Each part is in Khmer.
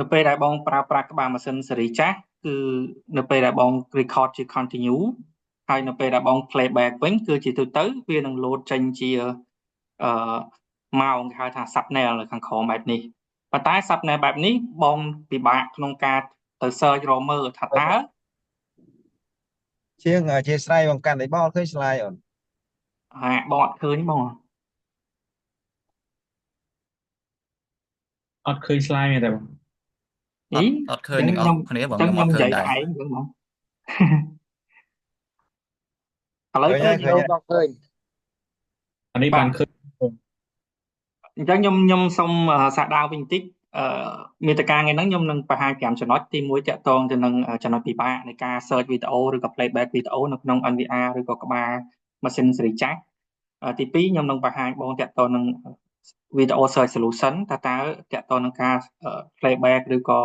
នៅពេលដែលបងប្រើប្រាស់ក្បាលម៉ាស៊ីនស៊េរីចាស់គឺនៅពេលដែលបង record ជា continue ហើយនៅពេលដែលបង playback វិញគឺជាទូទៅវានឹង load ចេញជាអឺម៉ោងគេហៅថា thumbnail នៅខាងក្រោមបែបនេះប៉ុន្តែ thumbnail បែបនេះបងពិបាកក្នុងការទៅ search រកមើលថាតើ ជាងអធិស្ឋានបងកាន់តែបងអត់ឃើញ slide អូន។ ហាបងអត់ឃើញបង។ អត់ឃើញ slide មែនទេបង? អី អត់អត់ឃើញទាំងអស់គ្នាបង ចឹង ខ្ញុំអ ខ្ញុំនិយាយ ត់ឃើញដែរ តែឯងចឹងបងឥឡូវ ឃើញ គឺ ហើយឃើញហើយ បងឃើញ អានេះបានឃើញ អញ្ចឹងខ្ញុំសូមសាកដៅវិញបន្តិចអឺមេតិកាថ្ងៃហ្នឹងខ្ញុំនឹងបង្ហាញ5ចំណុចទី1តាក់ទងទៅនឹងចំណុចពិបាកនៃការ search វីដេអូឬក៏ playback វីដេអូនៅក្នុង NVR ឬក៏ក្បាលម៉ាស៊ីនស៊េរីចាស់ទី2ខ្ញុំនឹងបង្ហាញបងតាក់ទងនឹង video search solution តើតើតាក់ទងនឹងការ playback ឬក៏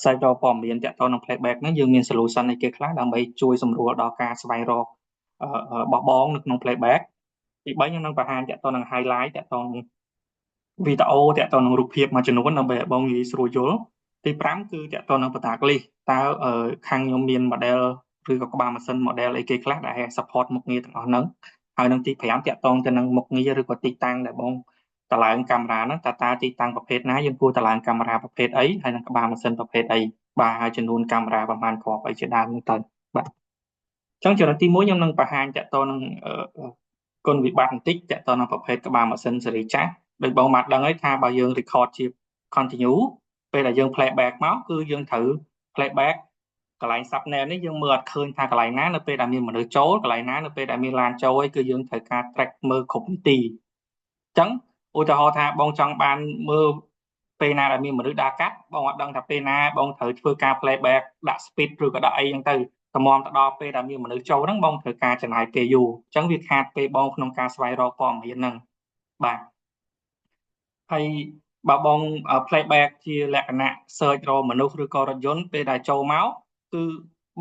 search រកព័ត៌មានតាក់ទងនឹង playback ហ្នឹងយើងមាន solution អីគេខ្លះដើម្បីជួយសម្រួលដល់ការស្វែងរករបស់បងនៅក្នុង playback ទី3ខ្ញុំនឹងបង្ហាញតាក់ទងនឹង highlight តាក់ទងនឹងវីដេអូតាក់ទងនឹងរូបភាពមួយចំនួនដើម្បីឲ្យបងងាយស្រួលយល់ទី5គឺតាក់ទងនឹង product list តើខាងខ្ញុំមាន model ឬក៏ក្បាលម៉ាស៊ីន model អីគេខ្លះដែល support មុខងារទាំងអស់ហ្នឹងហើយនឹងទី5តាក់ទងទៅនឹងមុខងារឬក៏ទីតាំងដែលបងតឡើងកាមេរ៉ាហ្នឹងតើតើទីតាំងប្រភេទណាយើងគួរតឡើងកាមេរ៉ាប្រភេទអីហើយនឹងក្បាលម៉ាស៊ីនប្រភេទអីបាទហើយចំនួនកាមេរ៉ាប្រហែលគ្រាប់អីជាដើមហ្នឹងទៅបាទអញ្ចឹងចំណុចទី1ខ្ញុំនឹងបង្ហាញតាក់ទងនឹងគុណវិបត្តិបន្តិចតាក់ទងនឹងប្រភេទក្បាលម៉ាស៊ីនស៊េរីចាស់ដូចបងបានដឹងហើយថាបើយើង record ជា continue ពេលដែលយើង playback មកគឺយើងត្រូវ playback កន្លែង thumbnail នេះយើងមើលអត់ឃើញថាកន្លែងណានៅពេលដែលមានមនុស្សចូលកន្លែងណានៅពេលដែលមានឡានចូលឯងគឺយើងត្រូវការ track មើលគ្រប់នីតិអញ្ចឹងឧទាហរណ៍ថាបងចង់បានមើលពេលណាដែលមានមនុស្សដើរកាត់បងអត់ដឹងថាពេលណាបងត្រូវធ្វើការ playback ដាក់ speed ឬក៏ដាក់អីចឹងទៅតម្រាំទៅដល់ពេលដែលមានមនុស្សចូលហ្នឹងបងត្រូវការចំណាយពេលយូរអញ្ចឹងវាខាតពេលបងក្នុងការស្វែងរកព័ត៌មានហ្នឹងបាទហើយបើបង playback ជាលក្ខណៈ search រកមនុស្សឬក៏រថយន្តពេលដែលចូលមកគឺ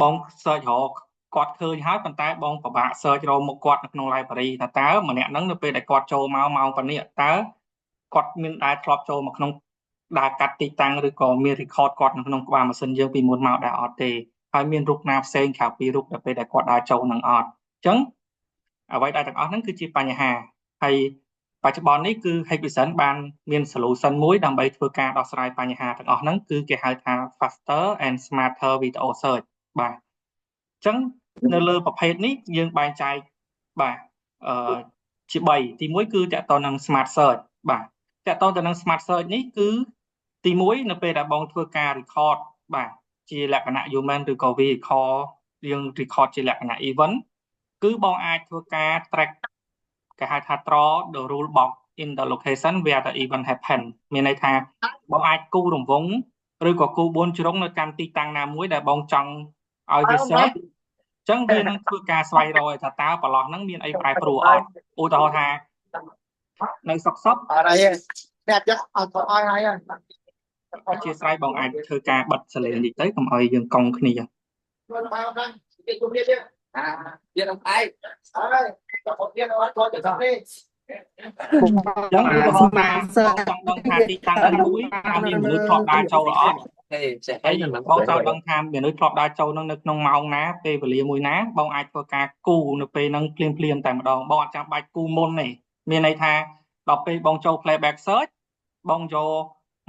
បង search រកគាត់ឃើញហើយប៉ុន្តែបងពិបាក search រកមុខគាត់នៅក្នុង library ថាតើម្នាក់ហ្នឹងនៅពេលដែលគាត់ចូលមកម៉ោងប៉ុណ្នេះតើគាត់មានដែលធ្លាប់ចូលមកក្នុងដើរកាត់ទីតាំងឬក៏មាន record គាត់នៅក្នុងក្បាលម៉ាស៊ីនយើងពីមុនមកដែរអត់ទេហើយមានរូបណាផ្សេងក្រៅពីរូបដល់ពេលដែលគាត់ដើរចូលនឹងអត់អញ្ចឹងអ្វីដែលទាំងអស់ហ្នឹងគឺជាបញ្ហាហើយបច្ចុប្បន្ននេះគឺ Hikvision បានមាន solution មួយដើម្បីធ្វើការដោះស្រាយបញ្ហាទាំងអស់ហ្នឹងគឺគេហៅថា faster and smarter video search បាទអញ្ចឹងនៅលើប្រភេទនេះយើងបែងចែកបាទអឺជា3ទី1គឺតកតនឹង smart search បាទតកតទៅនឹង smart search នេះគឺទី1នៅពេលដែលបងធ្វើការ record បាទជាលក្ខណៈ human ឬក៏ vehicle យើង record ជាលក្ខណៈ event គឺបងអាចធ្វើការ track គេហៅថា draw the rule box in the location where the event happen មានន័យថាបងអាចគូរង្វង់ឬក៏គូ4ជ្រុងនៅតាមទីតាំងណាមួយដែលបងចង់ឲ្យវា search អញ្ចឹងវានឹងធ្វើការស្វែងរកឲ្យថាតើប្រឡោះហ្នឹងមានអីប្រែប្រួលអត់ឧទាហរណ៍ថានៅសុកសុក អត់អីទេអ្នកចអត់អត់ហើយ អធិស្ឋានបងអាចធ្វើការបិទសលេងតិចទៅកុំឲ្យយើងកង់គ្នា ខ្លួនបាយអត់ដែរគេគុំទៀតអាទៀតអត់ឯងហើយទៅទៀតអត់ទៅទៅនេះ អញ្ចឹងឧទាហរណ៍ថាបងចង់ដឹងថាទីតាំងហ្នឹងមួយតើមានមនុស្សធ្លាប់ដើរចូលអត់ ទេចេះ ហើយបងចង់ដឹងថាមនុស្សធ្លាប់ដើរចូលនឹងនៅក្នុងម៉ោងណាពេលវេលាមួយណាបងអាចធ្វើការគូនៅពេលហ្នឹងភ្លាមភ្លាមតែម្ដងបងអត់ចាំបាច់គូមុនទេមានន័យថាដល់ពេលបងចូល playback search បងយក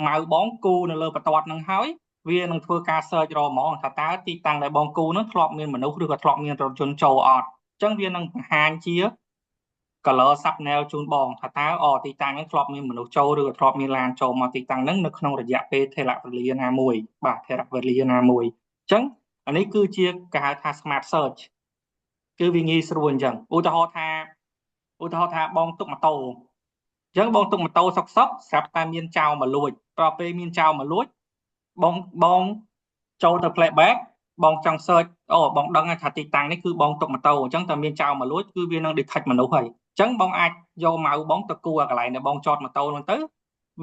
mouse បងគូនៅលើបន្ទាត់ហ្នឹងហើយវានឹងធ្វើការ search រកហ្មងថាតើទីតាំងដែលបងគូហ្នឹងធ្លាប់មានមនុស្សឬក៏ធ្លាប់មានរថយន្តចូលអត់អញ្ចឹងវានឹងបង្ហាញជា color thumbnail ជូនបងថាតើអូទីតាំងហ្នឹងធ្លាប់មានមនុស្សចូលឬក៏ធ្លាប់មានឡានចូលមកទីតាំងហ្នឹងនៅក្នុងរយៈពេលថេរវេលាណាមួយបាទថេរវេលាណាមួយអញ្ចឹងអានេះគឺជាគេហៅថា smart search គឺវាងាយស្រួលអញ្ចឹងឧទាហរណ៍ថាបងទុកម៉ូតូអញ្ចឹងបងទុកម៉ូតូសុកសុកស្រាប់តែមានចោរមកលួចដល់ពេលមានចោរមកលួចបងបងចូលទៅ playback បងចង់ search អូបងដឹងថាទីតាំងនេះគឺបងទុកម៉ូតូអញ្ចឹងតែមានចោរមកលួចគឺវានឹង detect មនុស្សហើយអញ្ចឹងបងអាចយក mouse បងទៅគូអាកន្លែងដែលបងចតម៉ូតូហ្នឹងទៅ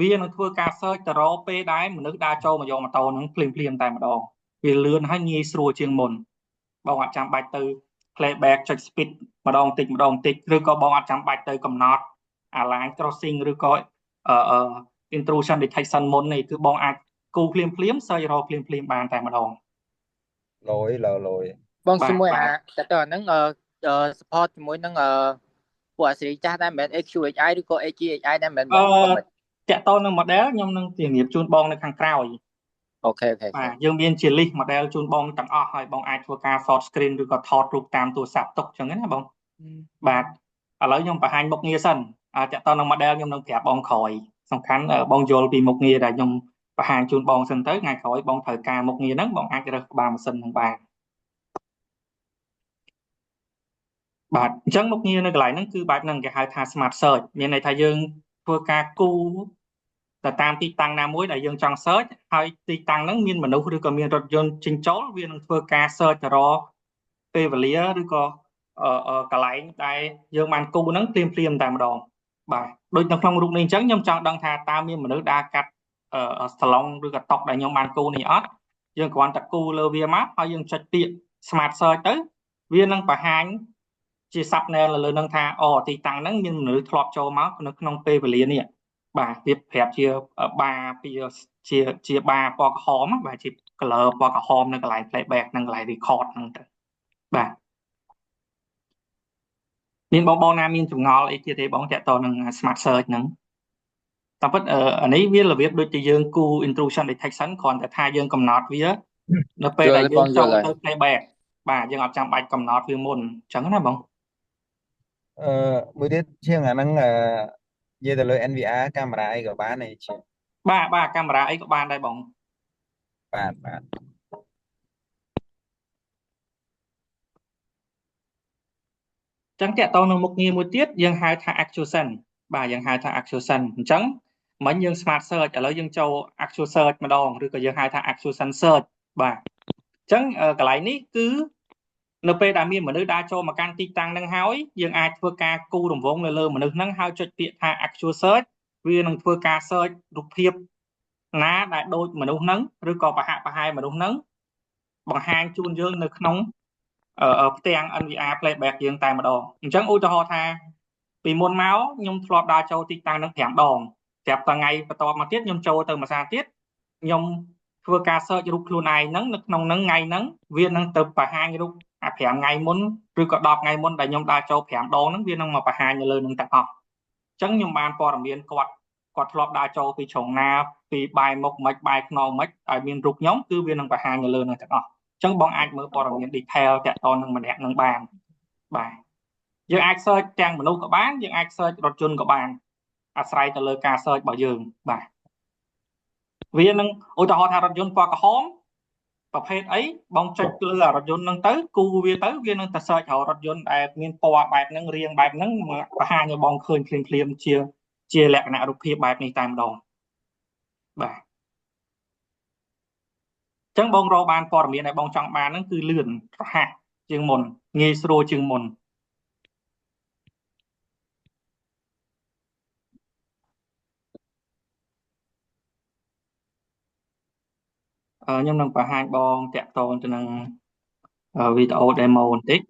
វានឹងធ្វើការ search ទៅរកពេលដែលមនុស្សដើរចូលមកយកម៉ូតូហ្នឹងភ្លាមភ្លាមតែម្ដងវាលឿនហើយងាយស្រួលជាងមុនបងអត់ចាំបាច់ទៅ playback ចុច speed ម្ដងតិចម្ដងតិចឬក៏បងអត់ចាំបាច់ទៅកំណត់អា line crossing ឬក៏អឺ intrusion detection មុននេះគឺបងអាច គូភ្លាមភ្លាម search រកភ្លាមភ្លាមបានតែម្ដង លយលើលយ បង បាទ សុំមួយ បាទ អាតើអាហ្នឹងអឺ support ជាមួយនឹងពួកអា series ចាស់ដែរមិនមែន AQHI ឬក៏ AGHI ដែរមិនមែន អឺ បង តាក់ទងនឹង model ខ្ញុំនឹងជំរាបជូនបងនៅខាងក្រោយ OK OK បាទយើងមានជា list model ជូនបងទាំងអស់ហើយបងអាចធ្វើការ short screen ឬក៏ថតរូបតាមទូរស័ព្ទទុកចឹងណាបងបាទឥឡូវខ្ញុំបង្ហាញមុខងារសិនតាក់ទងនឹង model ខ្ញុំនឹងប្រាប់បងក្រោយសំខាន់បងយល់ពីមុខងារដែលខ្ញុំបង្ហាញជូនបងសិនទៅថ្ងៃក្រោយបងត្រូវការមុខងារហ្នឹងបងអាចរើសក្បាលម៉ាស៊ីនហ្នឹងបានបាទអញ្ចឹងមុខងារនៅកន្លែងហ្នឹងគឺបែបហ្នឹងគេហៅថា smart search មានន័យថាយើងធ្វើការគូទៅតាមទីតាំងណាមួយដែលយើងចង់ search ហើយទីតាំងហ្នឹងមានមនុស្សឬក៏មានរថយន្តចេញចូលវានឹងធ្វើការ search ទៅរកពេលវេលាឬក៏កន្លែងដែលយើងបានគូហ្នឹងភ្លាមភ្លាមតែម្ដងបាទដូចនៅក្នុងរូបនេះអញ្ចឹងខ្ញុំចង់ដឹងថាតើមានមនុស្សដើរកាត់សាឡុងឬក៏តុដែលខ្ញុំបានគូនេះអត់យើងគ្រាន់តែគូលើវាមកហើយយើងចុចពាក្យ smart search ទៅវានឹងបង្ហាញជា thumbnail នៅលើនឹងថាអូទីតាំងហ្នឹងមានមនុស្សធ្លាប់ចូលមកនៅក្នុងពេលវេលានេះបាទវាប្រាប់ជាបាពីជាបាពណ៌ក្រហមបាទជា color ពណ៌ក្រហមនៅកន្លែង playback និងកន្លែង record ហ្នឹងទៅបាទមានបងបងណាមានចម្ងល់អីទៀតទេបងតាក់ទងនឹង smart search ហ្នឹងតាមពិតអានេះវារបៀបដូចជាយើងគូ intrusion detection គ្រាន់តែថាយើងកំណត់វានៅពេលដែលយើងចូលទៅ playback បាទយើងអត់ចាំបាច់កំណត់វាមុនអញ្ចឹងណាបង អឺមួយទៀតជាងអាហ្នឹងអឺនិយាយទៅលើ NVR កាមេរ៉ាអីក៏បានដែរជាង បាទបាទកាមេរ៉ាអីក៏បានដែរបង បាទបាទ ចឹងតាក់ទងនឹងមុខងារមួយទៀតយើងហៅថា actuation បាទយើងហៅថា actuation អញ្ចឹងមិញយើង smart search ឥឡូវយើងចូល actual search ម្ដងឬក៏យើងហៅថា actuation search បាទអញ្ចឹងកន្លែងនេះគឺនៅពេលដែលមានមនុស្សដើរចូលមកកាន់ទីតាំងហ្នឹងហើយយើងអាចធ្វើការគូរង្វង់នៅលើមនុស្សហ្នឹងហើយចុចពាក្យថា actual search វានឹងធ្វើការ search រូបភាពណាដែលដូចមនុស្សហ្នឹងឬក៏ប្រហាក់ប្រហែលមនុស្សហ្នឹងបង្ហាញជូនយើងនៅក្នុងផ្ទាំង NVR playback យើងតែម្ដងអញ្ចឹងឧទាហរណ៍ថាពីមុនមកខ្ញុំធ្លាប់ដើរចូលទីតាំងហ្នឹង5ដងស្រាប់តែថ្ងៃបន្ទាប់មកទៀតខ្ញុំចូលទៅមួយសារទៀតខ្ញុំធ្វើការ search រូបខ្លួនឯងហ្នឹងនៅក្នុងហ្នឹងថ្ងៃហ្នឹងវានឹងទៅបង្ហាញរូបអា5ថ្ងៃមុនឬក៏10ថ្ងៃមុនដែលខ្ញុំដើរចូល5ដងហ្នឹងវានឹងមកបង្ហាញនៅលើនឹងទាំងអស់អញ្ចឹងខ្ញុំបានព័ត៌មានគាត់គាត់ធ្លាប់ដើរចូលពីជ្រុងណាពីបែរមុខមិនបែរខ្នងមិនឲ្យមានរូបខ្ញុំគឺវានឹងបង្ហាញនៅលើនឹងទាំងអស់អញ្ចឹងបងអាចមើលព័ត៌មាន detail តាក់ទងនឹងម្នាក់នឹងបានបាទយើងអាច search ទាំងមនុស្សក៏បានយើងអាច search រថយន្តក៏បានអាស្រ័យទៅលើការ search របស់យើងបាទវានឹងឧទាហរណ៍ថារថយន្តពណ៌ក្រហមប្រភេទអីបងចុចលើអារថយន្តហ្នឹងទៅគូវាទៅវានឹងទៅ search រករថយន្តដែលមានពណ៌បែបហ្នឹងរាងបែបហ្នឹងមកបង្ហាញឲ្យបងឃើញភ្លាមភ្លាមជាជាលក្ខណៈរូបភាពបែបនេះតែម្ដងបាទអញ្ចឹងបងរកបានព័ត៌មានដែលបងចង់បានហ្នឹងគឺលឿនរហ័សជាងមុនងាយស្រួលជាងមុនខ្ញុំនឹងបង្ហាញបងតាក់ទងទៅនឹងវីដេអូ demo បន្តិច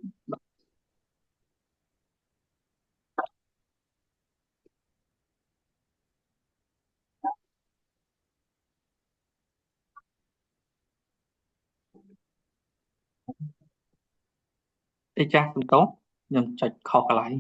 អីចាស់សំទោសខ្ញុំចុចខុសកន្លែង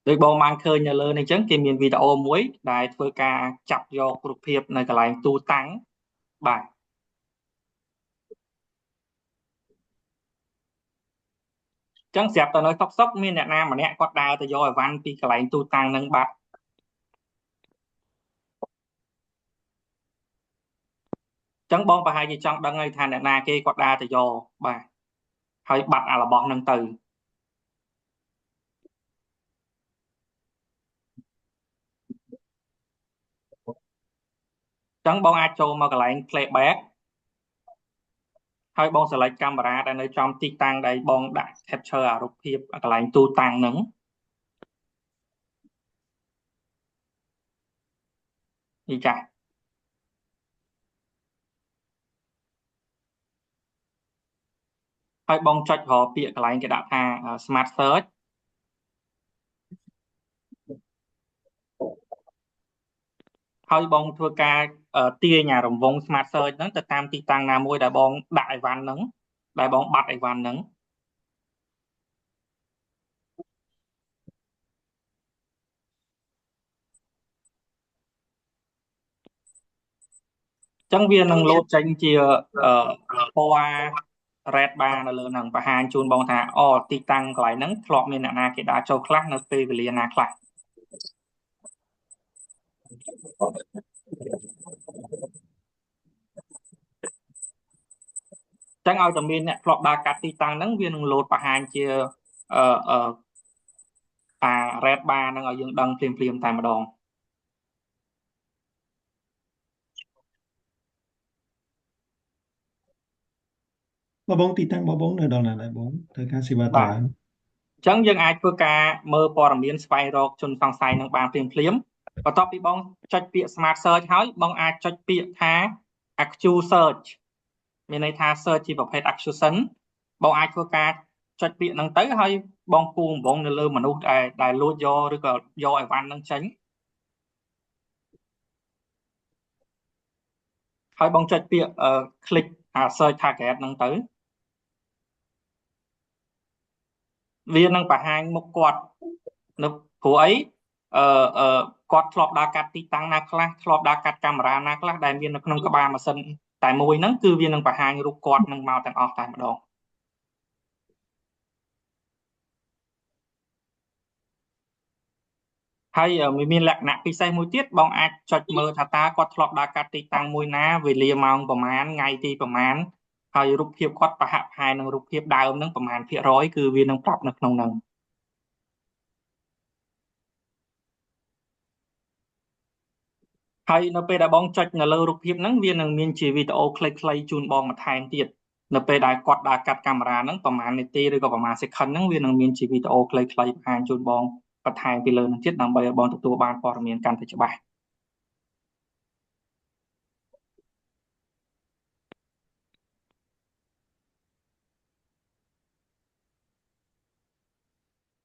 ដូចបងបានឃើញនៅលើនេះអញ្ចឹងគេមានវីដេអូមួយដែលធ្វើការចាប់យករូបភាពនៅកន្លែងទូតាំងបាទអញ្ចឹងស្រាប់តែនៅសុកសុកមានអ្នកណាម្នាក់គាត់ដើរទៅយកអីវ៉ាន់ពីកន្លែងទូតាំងនឹងបាត់អញ្ចឹងបងប្រហែលជាចង់ដឹងហើយថាអ្នកណាគេគាត់ដើរទៅយកបាទហើយបាត់អារបស់នឹងទៅចឹងបងអាចចូលមកកន្លែង playback ហើយបង select កាមេរ៉ាដែលនៅចំទីតាំងដែលបងដាក់ capture អារូបភាពកន្លែងទូតាំងហ្នឹងនេះចាស់ ហើយបងចុចរកពាក្យកន្លែងគេដាក់ថា Smart Search ហើយបងធ្វើការទាញអារង្វង់ Smart Search ហ្នឹងទៅតាមទីតាំងណាមួយដែលបងដាក់អីវ៉ាន់ហ្នឹងដែលបងបាត់អីវ៉ាន់ហ្នឹងចឹងវានឹងលោតចេញជាពណ៌ red bar នៅលើហ្នឹងបង្ហាញជូនបងថាអូទីតាំងកន្លែងហ្នឹងធ្លាប់មានអ្នកណាគេដើរចូលខ្លះនៅពេលវេលាណាខ្លះចឹងឲ្យតែមានអ្នកធ្លាប់ដើរកាត់ទីតាំងហ្នឹងវានឹងលោតបង្ហាញជាអឺអឺអា red bar ហ្នឹងឲ្យយើងដឹងភ្លាមៗតែម្ដង បងទីតាំងបងនៅដល់ណាដែរបងត្រូវការសេវាត បាទ ឡើង អញ្ចឹងយើងអាចធ្វើការមើលព័ត៌មានស្វែងរកជនសង្ស័យនឹងបានភ្លាមភ្លាមបន្ទាប់ពីបងចុចពាក្យ Smart Search ហើយបងអាចចុចពាក្យថា Accuse Search មានន័យថា search ជាប្រភេទ accusation បងអាចធ្វើការចុចពាក្យហ្នឹងទៅហើយបងគូកំបងនៅលើមនុស្សដែលលួចយកឬក៏យកអីវ៉ាន់ហ្នឹងចេញហើយបងចុចពាក្យ click អា search target ហ្នឹងទៅវានឹងបង្ហាញមុខគាត់នៅព្រោះអីអឺអឺគាត់ធ្លាប់ដើរកាត់ទីតាំងណាខ្លះធ្លាប់ដើរកាត់កាមេរ៉ាណាខ្លះដែលមាននៅក្នុងក្បាលម៉ាស៊ីនតែមួយហ្នឹងគឺវានឹងបង្ហាញរូបគាត់នឹងមកទាំងអស់តែម្ដងហើយវាមានលក្ខណៈពិសេសមួយទៀតបងអាចចុចមើលថាតើគាត់ធ្លាប់ដើរកាត់ទីតាំងមួយណាវេលាម៉ោងប្រមាណថ្ងៃទីប្រមាណហើយរូបភាពគាត់ប្រហាក់ប្រហែលនឹងរូបភាពដើមហ្នឹងប្រមាណភាគរយគឺវានឹងប្រាប់នៅក្នុងហ្នឹងហើយនៅពេលដែលបងចុចនៅលើរូបភាពហ្នឹងវានឹងមានជាវីដេអូខ្លីៗជូនបងបន្ថែមទៀតនៅពេលដែលគាត់ដើរកាត់កាមេរ៉ាហ្នឹងប្រហែលនាទីឬក៏ប្រហែល second ហ្នឹងវានឹងមានជាវីដេអូខ្លីៗបង្ហាញជូនបងបន្ថែមពីលើហ្នឹងទៀតដើម្បីឲ្យបងទទួលបានព័ត៌មានកាន់តែច្បាស់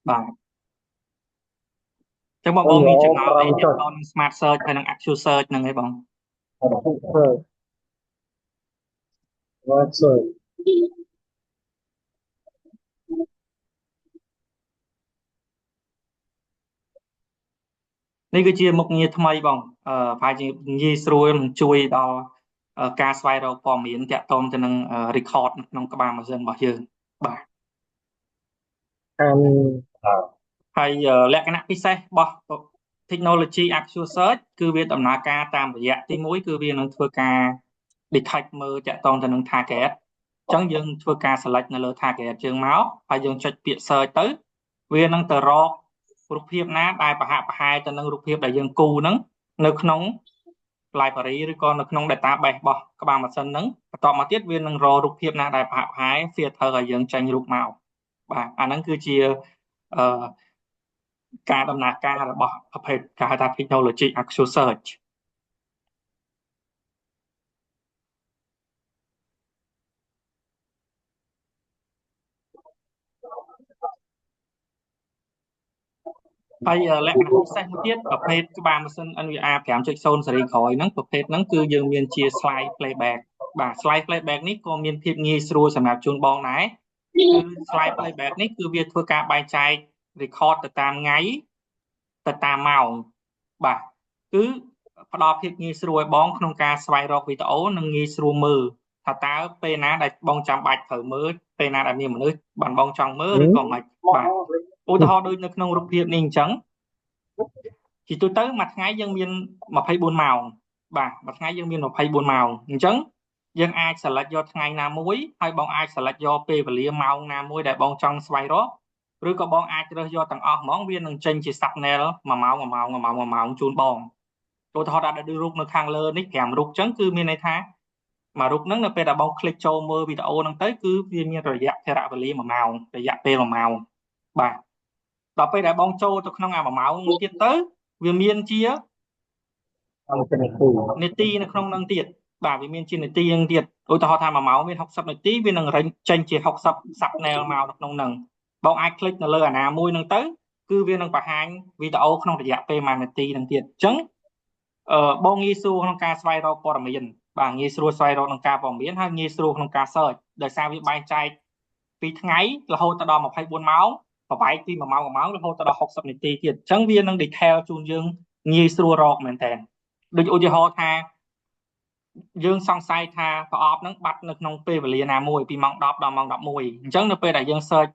បាទចឹងបងបងមានចម្ងល់អីទាក់ទងនឹង Smart Search ហើយនិង Accuse Search ហ្នឹងឯងបង Smart Search នេះគឺជាមុខងារថ្មីបងអឺប្រហែលជាងាយស្រួលនឹងជួយដល់ការស្វែងរកព័ត៌មានទាក់ទងទៅនឹង record នៅក្នុងក្បាលម៉ាស៊ីនរបស់យើងបាទ អាន ហើយលក្ខណៈពិសេសរបស់ technology Accuse Search គឺវាដំណើរការតាមរយៈទី1គឺវានឹងធ្វើការ detect មើលទាក់ទងទៅនឹង target អញ្ចឹងយើងធ្វើការ select នៅលើ target យើងមកហើយយើងចុចពាក្យ search ទៅវានឹងទៅរករូបភាពណាដែលប្រហាក់ប្រហែលទៅនឹងរូបភាពដែលយើងគូហ្នឹងនៅក្នុង library ឬក៏នៅក្នុង database របស់ក្បាលម៉ាស៊ីនហ្នឹងបន្ទាប់មកទៀតវានឹងរករូបភាពណាដែលប្រហាក់ប្រហែល filter ឲ្យយើងចេញរូបមកបាទអាហ្នឹងគឺជាអឺការដំណើរការរបស់ប្រភេទគេហៅថា technology Accuse Search ហើយលក្ខណៈពិសេសមួយទៀតប្រភេទក្បាលម៉ាស៊ីន NVR 5.0ស៊េរីក្រោយហ្នឹងប្រភេទហ្នឹងគឺយើងមានជា slide playback បាទ slide playback នេះក៏មានភាពងាយស្រួលសម្រាប់ជូនបងដែរគឺ slide playback នេះគឺវាធ្វើការបែងចែក record ទៅតាមថ្ងៃទៅតាមម៉ោងបាទគឺផ្ដល់ភាពងាយស្រួលឲ្យបងក្នុងការស្វែងរកវីដេអូនិងងាយស្រួលមើលថាតើពេលណាដែលបងចាំបាច់ត្រូវមើលពេលណាដែលមានមនុស្សបានបងចង់មើលឬក៏មិនបាទឧទាហរណ៍ដូចនៅក្នុងរូបភាពនេះអញ្ចឹងជាទូទៅមួយថ្ងៃយើងមាន24ម៉ោងបាទមួយថ្ងៃយើងមាន24ម៉ោងអញ្ចឹងយើងអាច select យកថ្ងៃណាមួយហើយបងអាច select យកពេលវេលាម៉ោងណាមួយដែលបងចង់ស្វែងរកឬក៏បងអាចរើសយកទាំងអស់ហ្មងវានឹងចេញជា thumbnail 1ម៉ោង1ម៉ោង1ម៉ោង1ម៉ោងជូនបងឧទាហរណ៍ដាក់រូបនៅខាងលើនេះ5រូបអញ្ចឹងគឺមានន័យថាមួយរូបហ្នឹងនៅពេលដែលបង click ចូលមើលវីដេអូហ្នឹងទៅគឺវាមានរយៈថេរវេលា1ម៉ោងរយៈពេល1ម៉ោងបាទដល់ពេលដែលបងចូលទៅក្នុងអា1ម៉ោងមួយទៀតទៅវាមានជានាទីនៅក្នុងហ្នឹងទៀត បាទវាមានជានាទីយ៉ាងទៀតឧទាហរណ៍ថា1ម៉ោងមាន60នាទីវានឹងរេញចេញជា60 thumbnail មកនៅក្នុងហ្នឹងបងអាច click នៅលើអាណាមួយហ្នឹងទៅគឺវានឹងបង្ហាញវីដេអូក្នុងរយៈពេល1នាទីហ្នឹងទៀតអញ្ចឹងអឺបងងាយស្រួលក្នុងការស្វែងរកព័ត៌មានបាទងាយស្រួលស្វែងរកក្នុងការព័ត៌មានហើយងាយស្រួលក្នុងការ search ដោយសារវាបែងចែកពីថ្ងៃរហូតទៅដល់24ម៉ោងប្របែកពី1ម៉ោង1ម៉ោងរហូតទៅដល់60នាទីទៀតអញ្ចឹងវានឹង detail ជូនយើងងាយស្រួលរកមែនតើដូចឧទាហរណ៍ថាយើងសង្ស័យថាប្រអប់ហ្នឹងបាត់នៅក្នុងពេលវេលាណាមួយពីម៉ោង10ដល់ម៉ោង11អញ្ចឹងនៅពេលដែលយើង search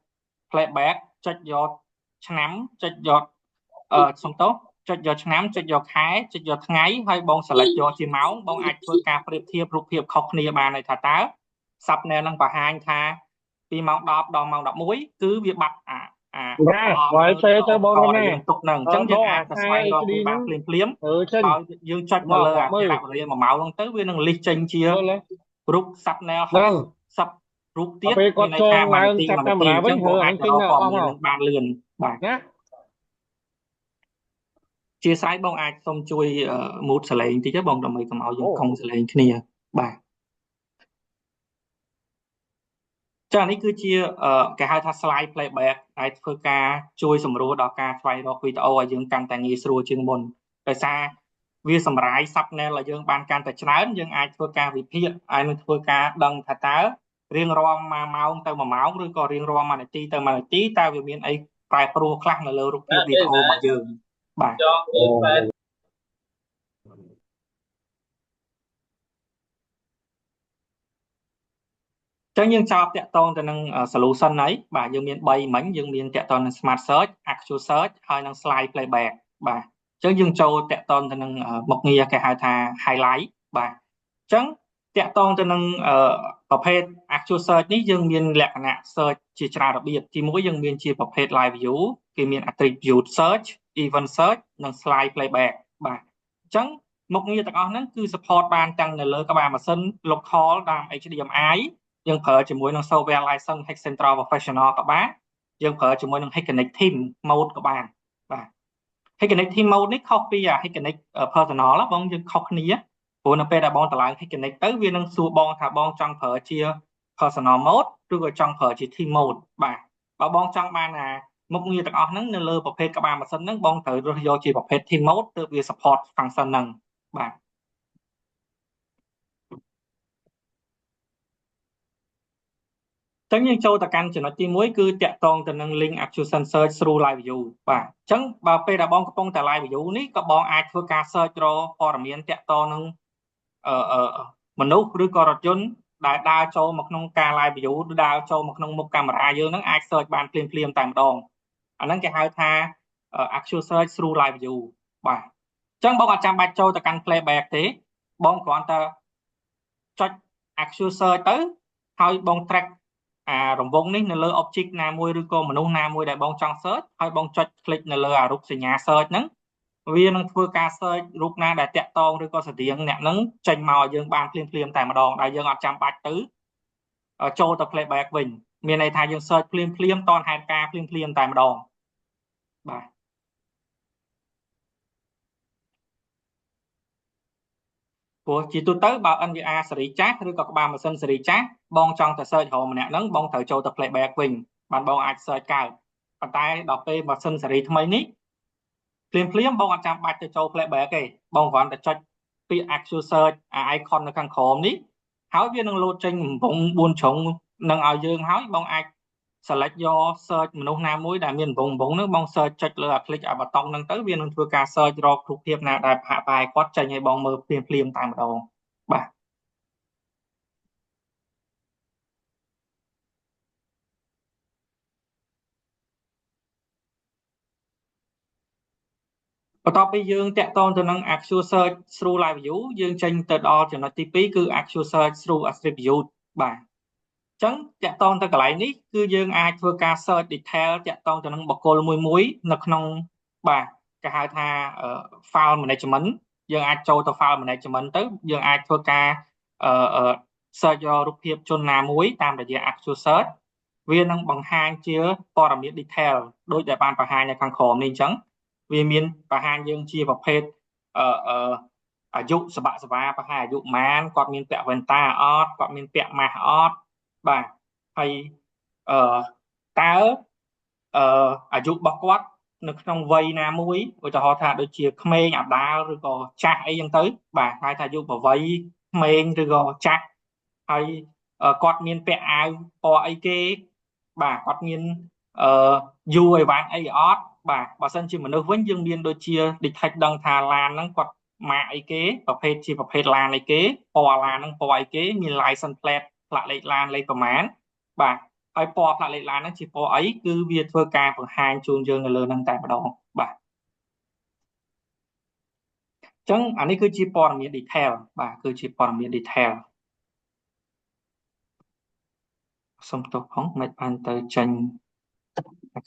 playback ចុចយកឆ្នាំចុចយកអឺសុំទោសចុចយកឆ្នាំចុចយកខែចុចយកថ្ងៃហើយបង select យកជាម៉ោងបងអាចធ្វើការប្រៀបធៀបរូបភាពខុសគ្នាបានហើយថាតើ thumbnail នឹងបង្ហាញថាពីម៉ោង10ដល់ម៉ោង11គឺវាបាត់អាអា ណាបើសេទៅបងណា យើងទុកហ្នឹងអញ្ចឹងយើងអាចទៅស្វែងរកវាបានភ្លាមភ្លាមហើយយើងចុចនៅលើអាខណៈវេលា1ម៉ោងហ្នឹងទៅវានឹង list ចេញជារូប thumbnail 60រូបទៀត ពេលគាត់ចូលឡើងចាប់កាមេរ៉ាវិញ ព្រោះអាចរកព័ត៌មាននឹងបានលឿនបាទណាជាស្រ័យបងអាចសូមជួយ mute សលេងតិចបងដើម្បីកុំឲ្យយើងកុងសលេងគ្នាបាទចានេះគឺជាគេហៅថា slide playback ដែលធ្វើការជួយសម្រួលដល់ការស្វែងរកវីដេអូឲ្យយើងកាន់តែងាយស្រួលជាងមុនដោយសារវាសម្រាយ thumbnail ឲ្យយើងបានកាន់តែច្រើនយើងអាចធ្វើការវិភាគហើយនឹងធ្វើការដឹងថាតើរៀងរាល់មួយម៉ោងទៅមួយម៉ោងឬក៏រៀងរាល់មួយនាទីទៅមួយនាទីតើវាមានអីប្រែប្រួលខ្លះនៅលើរូបភាពវីដេអូរបស់យើងបាទចឹងយើងចោទតាក់ទងទៅនឹង solution ហើយបាទយើងមាន3មិញយើងមានតាក់ទងនឹង smart search, actual search ហើយនិង slide playback បាទអញ្ចឹងយើងចូលតាក់ទងទៅនឹងមុខងារគេហៅថា highlight បាទអញ្ចឹងតាក់ទងទៅនឹងប្រភេទ actual search នេះយើងមានលក្ខណៈ search ជាច្រើនរបៀបទីមួយយើងមានជាប្រភេទ live view គេមាន attribute search, event search និង slide playback បាទអញ្ចឹងមុខងារទាំងអស់ហ្នឹងគឺ support បានទាំងនៅលើក្បាលម៉ាស៊ីន local តាម HDMI យើងប្រើជាមួយនឹង software license HikCentral Professional ក៏បានយើងប្រើជាមួយនឹង Hik-Connect Team Mode ក៏បានបាទ Hik-Connect Team Mode នេះខុសពី Hik-Connect Personal បងយើងខុសគ្នាព្រោះនៅពេលដែលបងតម្លើង Hik-Connect ទៅវានឹងសួរបងថាបងចង់ប្រើជា personal mode ឬក៏ចង់ប្រើជា team mode បាទបើបងចង់បានអាមុខងារទាំងអស់ហ្នឹងនៅលើប្រភេទក្បាលម៉ាស៊ីនហ្នឹងបងត្រូវរើសយកជាប្រភេទ team mode ទើបវា support function ហ្នឹងបាទចឹងយើងចូលទៅកាន់ចំណុចទី1គឺតាក់ទងទៅនឹង link acquisition search through live view បាទអញ្ចឹងបើពេលដែលបងកំពុងតែ live view នេះក៏បងអាចធ្វើការ search រកព័ត៌មានតាក់ទងនឹងអឺមនុស្សឬក៏រថយន្តដែលដើរចូលមកក្នុងការ live view ដើរចូលមកក្នុងមុខកាមេរ៉ាយើងហ្នឹងអាច search បានភ្លាមភ្លាមតែម្ដងអាហ្នឹងគេហៅថា actual search through live view បាទអញ្ចឹងបងអត់ចាំបាច់ចូលទៅកាន់ playback ទេបងគ្រាន់តែចុច actual search ទៅហើយបង track អារង្វង់នេះនៅលើ object ណាមួយឬក៏មនុស្សណាមួយដែលបងចង់ search ហើយបងចុច click នៅលើអារូបសញ្ញា search ហ្នឹងវានឹងធ្វើការ search រូបណាដែលតាក់ទងឬក៏ស្តៀងអ្នកហ្នឹងចេញមកឲ្យយើងបានភ្លាមភ្លាមតែម្ដងដែលយើងអត់ចាំបាច់ទៅចូលទៅ playback វិញមានន័យថាយើង search ភ្លាមភ្លាមតនហេតុការណ៍ភ្លាមភ្លាមតែម្ដងបាទព្រោះជាទូទៅបើ NVR សេរីចាស់ឬក៏ក្បាលម៉ាស៊ីនសេរីចាស់បងចង់ទៅ search រកម្នាក់ហ្នឹងបងត្រូវចូលទៅ playback វិញបានបងអាច search កើតប៉ុន្តែដល់ពេលម៉ាស៊ីនសេរីថ្មីនេះភ្លាមភ្លាមបងអត់ចាំបាច់ទៅចូល playback ទេបងគ្រាន់តែចុចពាក្យ actual search អា icon នៅខាងក្រោមនេះហើយវានឹងលោតចេញកំពុង4ជ្រុងនឹងឲ្យយើងហើយបងអាច select យក search មនុស្សណាមួយដែលមានកំពុងហ្នឹងបង search ចុចលើអា click អាប៊ូតុងហ្នឹងទៅវានឹងធ្វើការ search រករូបភាពណាដែលប្រហាក់ប្រហែលគាត់ចេញឲ្យបងមើលភ្លាមភ្លាមតែម្ដងបាទបន្ទាប់ពីយើងតាក់ទងទៅនឹង actual search through live view យើងចេញទៅដល់ចំណុចទី2គឺ actual search through attribute បាទអញ្ចឹងតាក់ទងទៅកន្លែងនេះគឺយើងអាចធ្វើការ search detail តាក់ទងទៅនឹងបុគ្គលមួយមួយនៅក្នុងបាទគេហៅថា file management យើងអាចចូលទៅ file management ទៅយើងអាចធ្វើការ search យករូបភាពជនណាមួយតាមរយៈ actual search វានឹងបង្ហាញជាព័ត៌មាន detail ដូចដែលបានបង្ហាញនៅខាងក្រោមនេះអញ្ចឹងវាមានបង្ហាញយើងជាប្រភេទអឺ អាយុសបាក់សបាប្រហែលអាយុម៉ានគាត់មានពាក់វ៉ែនតាអត់គាត់មានពាក់ម៉ាស់អត់បាទហើយអឺតើអឺអាយុរបស់គាត់នៅក្នុងវ័យណាមួយឧទាហរណ៍ថាដូចជាក្មេងអាដាលឬក៏ចាស់អីចឹងទៅបាទហៅថាយុវវ័យក្មេងឬក៏ចាស់ហើយគាត់មានពាក់អាវពណ៌អីគេបាទគាត់មានអឺយូអីវ៉ាន់អីអត់បាទបើសិនជាមនុស្សវិញយើងមានដូចជា detect ដឹងថាឡានហ្នឹងគាត់ម៉ាកអីគេប្រភេទជាប្រភេទឡានអីគេពណ៌ឡានហ្នឹងពណ៌អីគេមាន license plate ផ្លាកលេខឡានលេខប្រមាណបាទហើយពណ៌ផ្លាកលេខឡានហ្នឹងជាពណ៌អីគឺវាធ្វើការបង្ហាញជូនយើងនៅលើហ្នឹងតែម្ដងបាទអញ្ចឹងអានេះគឺជាព័ត៌មាន detail បាទគឺជាព័ត៌មាន detail សុំទោសផងមិនបានទៅចេញ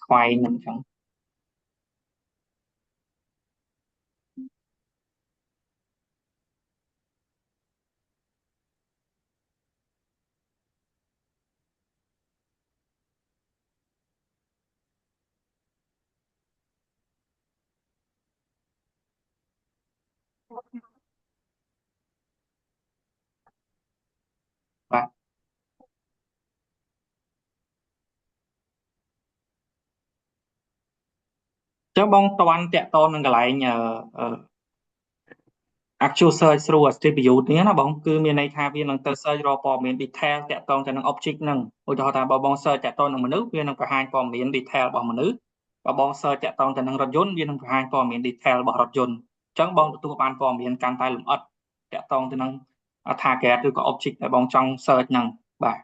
ខ្វែងហ្នឹងអញ្ចឹងបាទចឹងបងតន់តាក់តនឹងកន្លែងអឺ actual search through attribute នេះណាបងគឺមានន័យថាវានឹងទៅ search រកព័ត៌មាន detail តាក់ទងទៅនឹង object ហ្នឹងឧទាហរណ៍ថាបើបង search តាក់ទងនឹងមនុស្សវានឹងបង្ហាញព័ត៌មាន detail របស់មនុស្សបើបង search តាក់ទងទៅនឹងរថយន្តវានឹងបង្ហាញព័ត៌មាន detail របស់រថយន្តអញ្ចឹងបងទទួលបានព័ត៌មានកាន់តែលម្អិតតាក់ទងទៅនឹង target ឬក៏ object ដែលបងចង់ search ហ្នឹងបាទ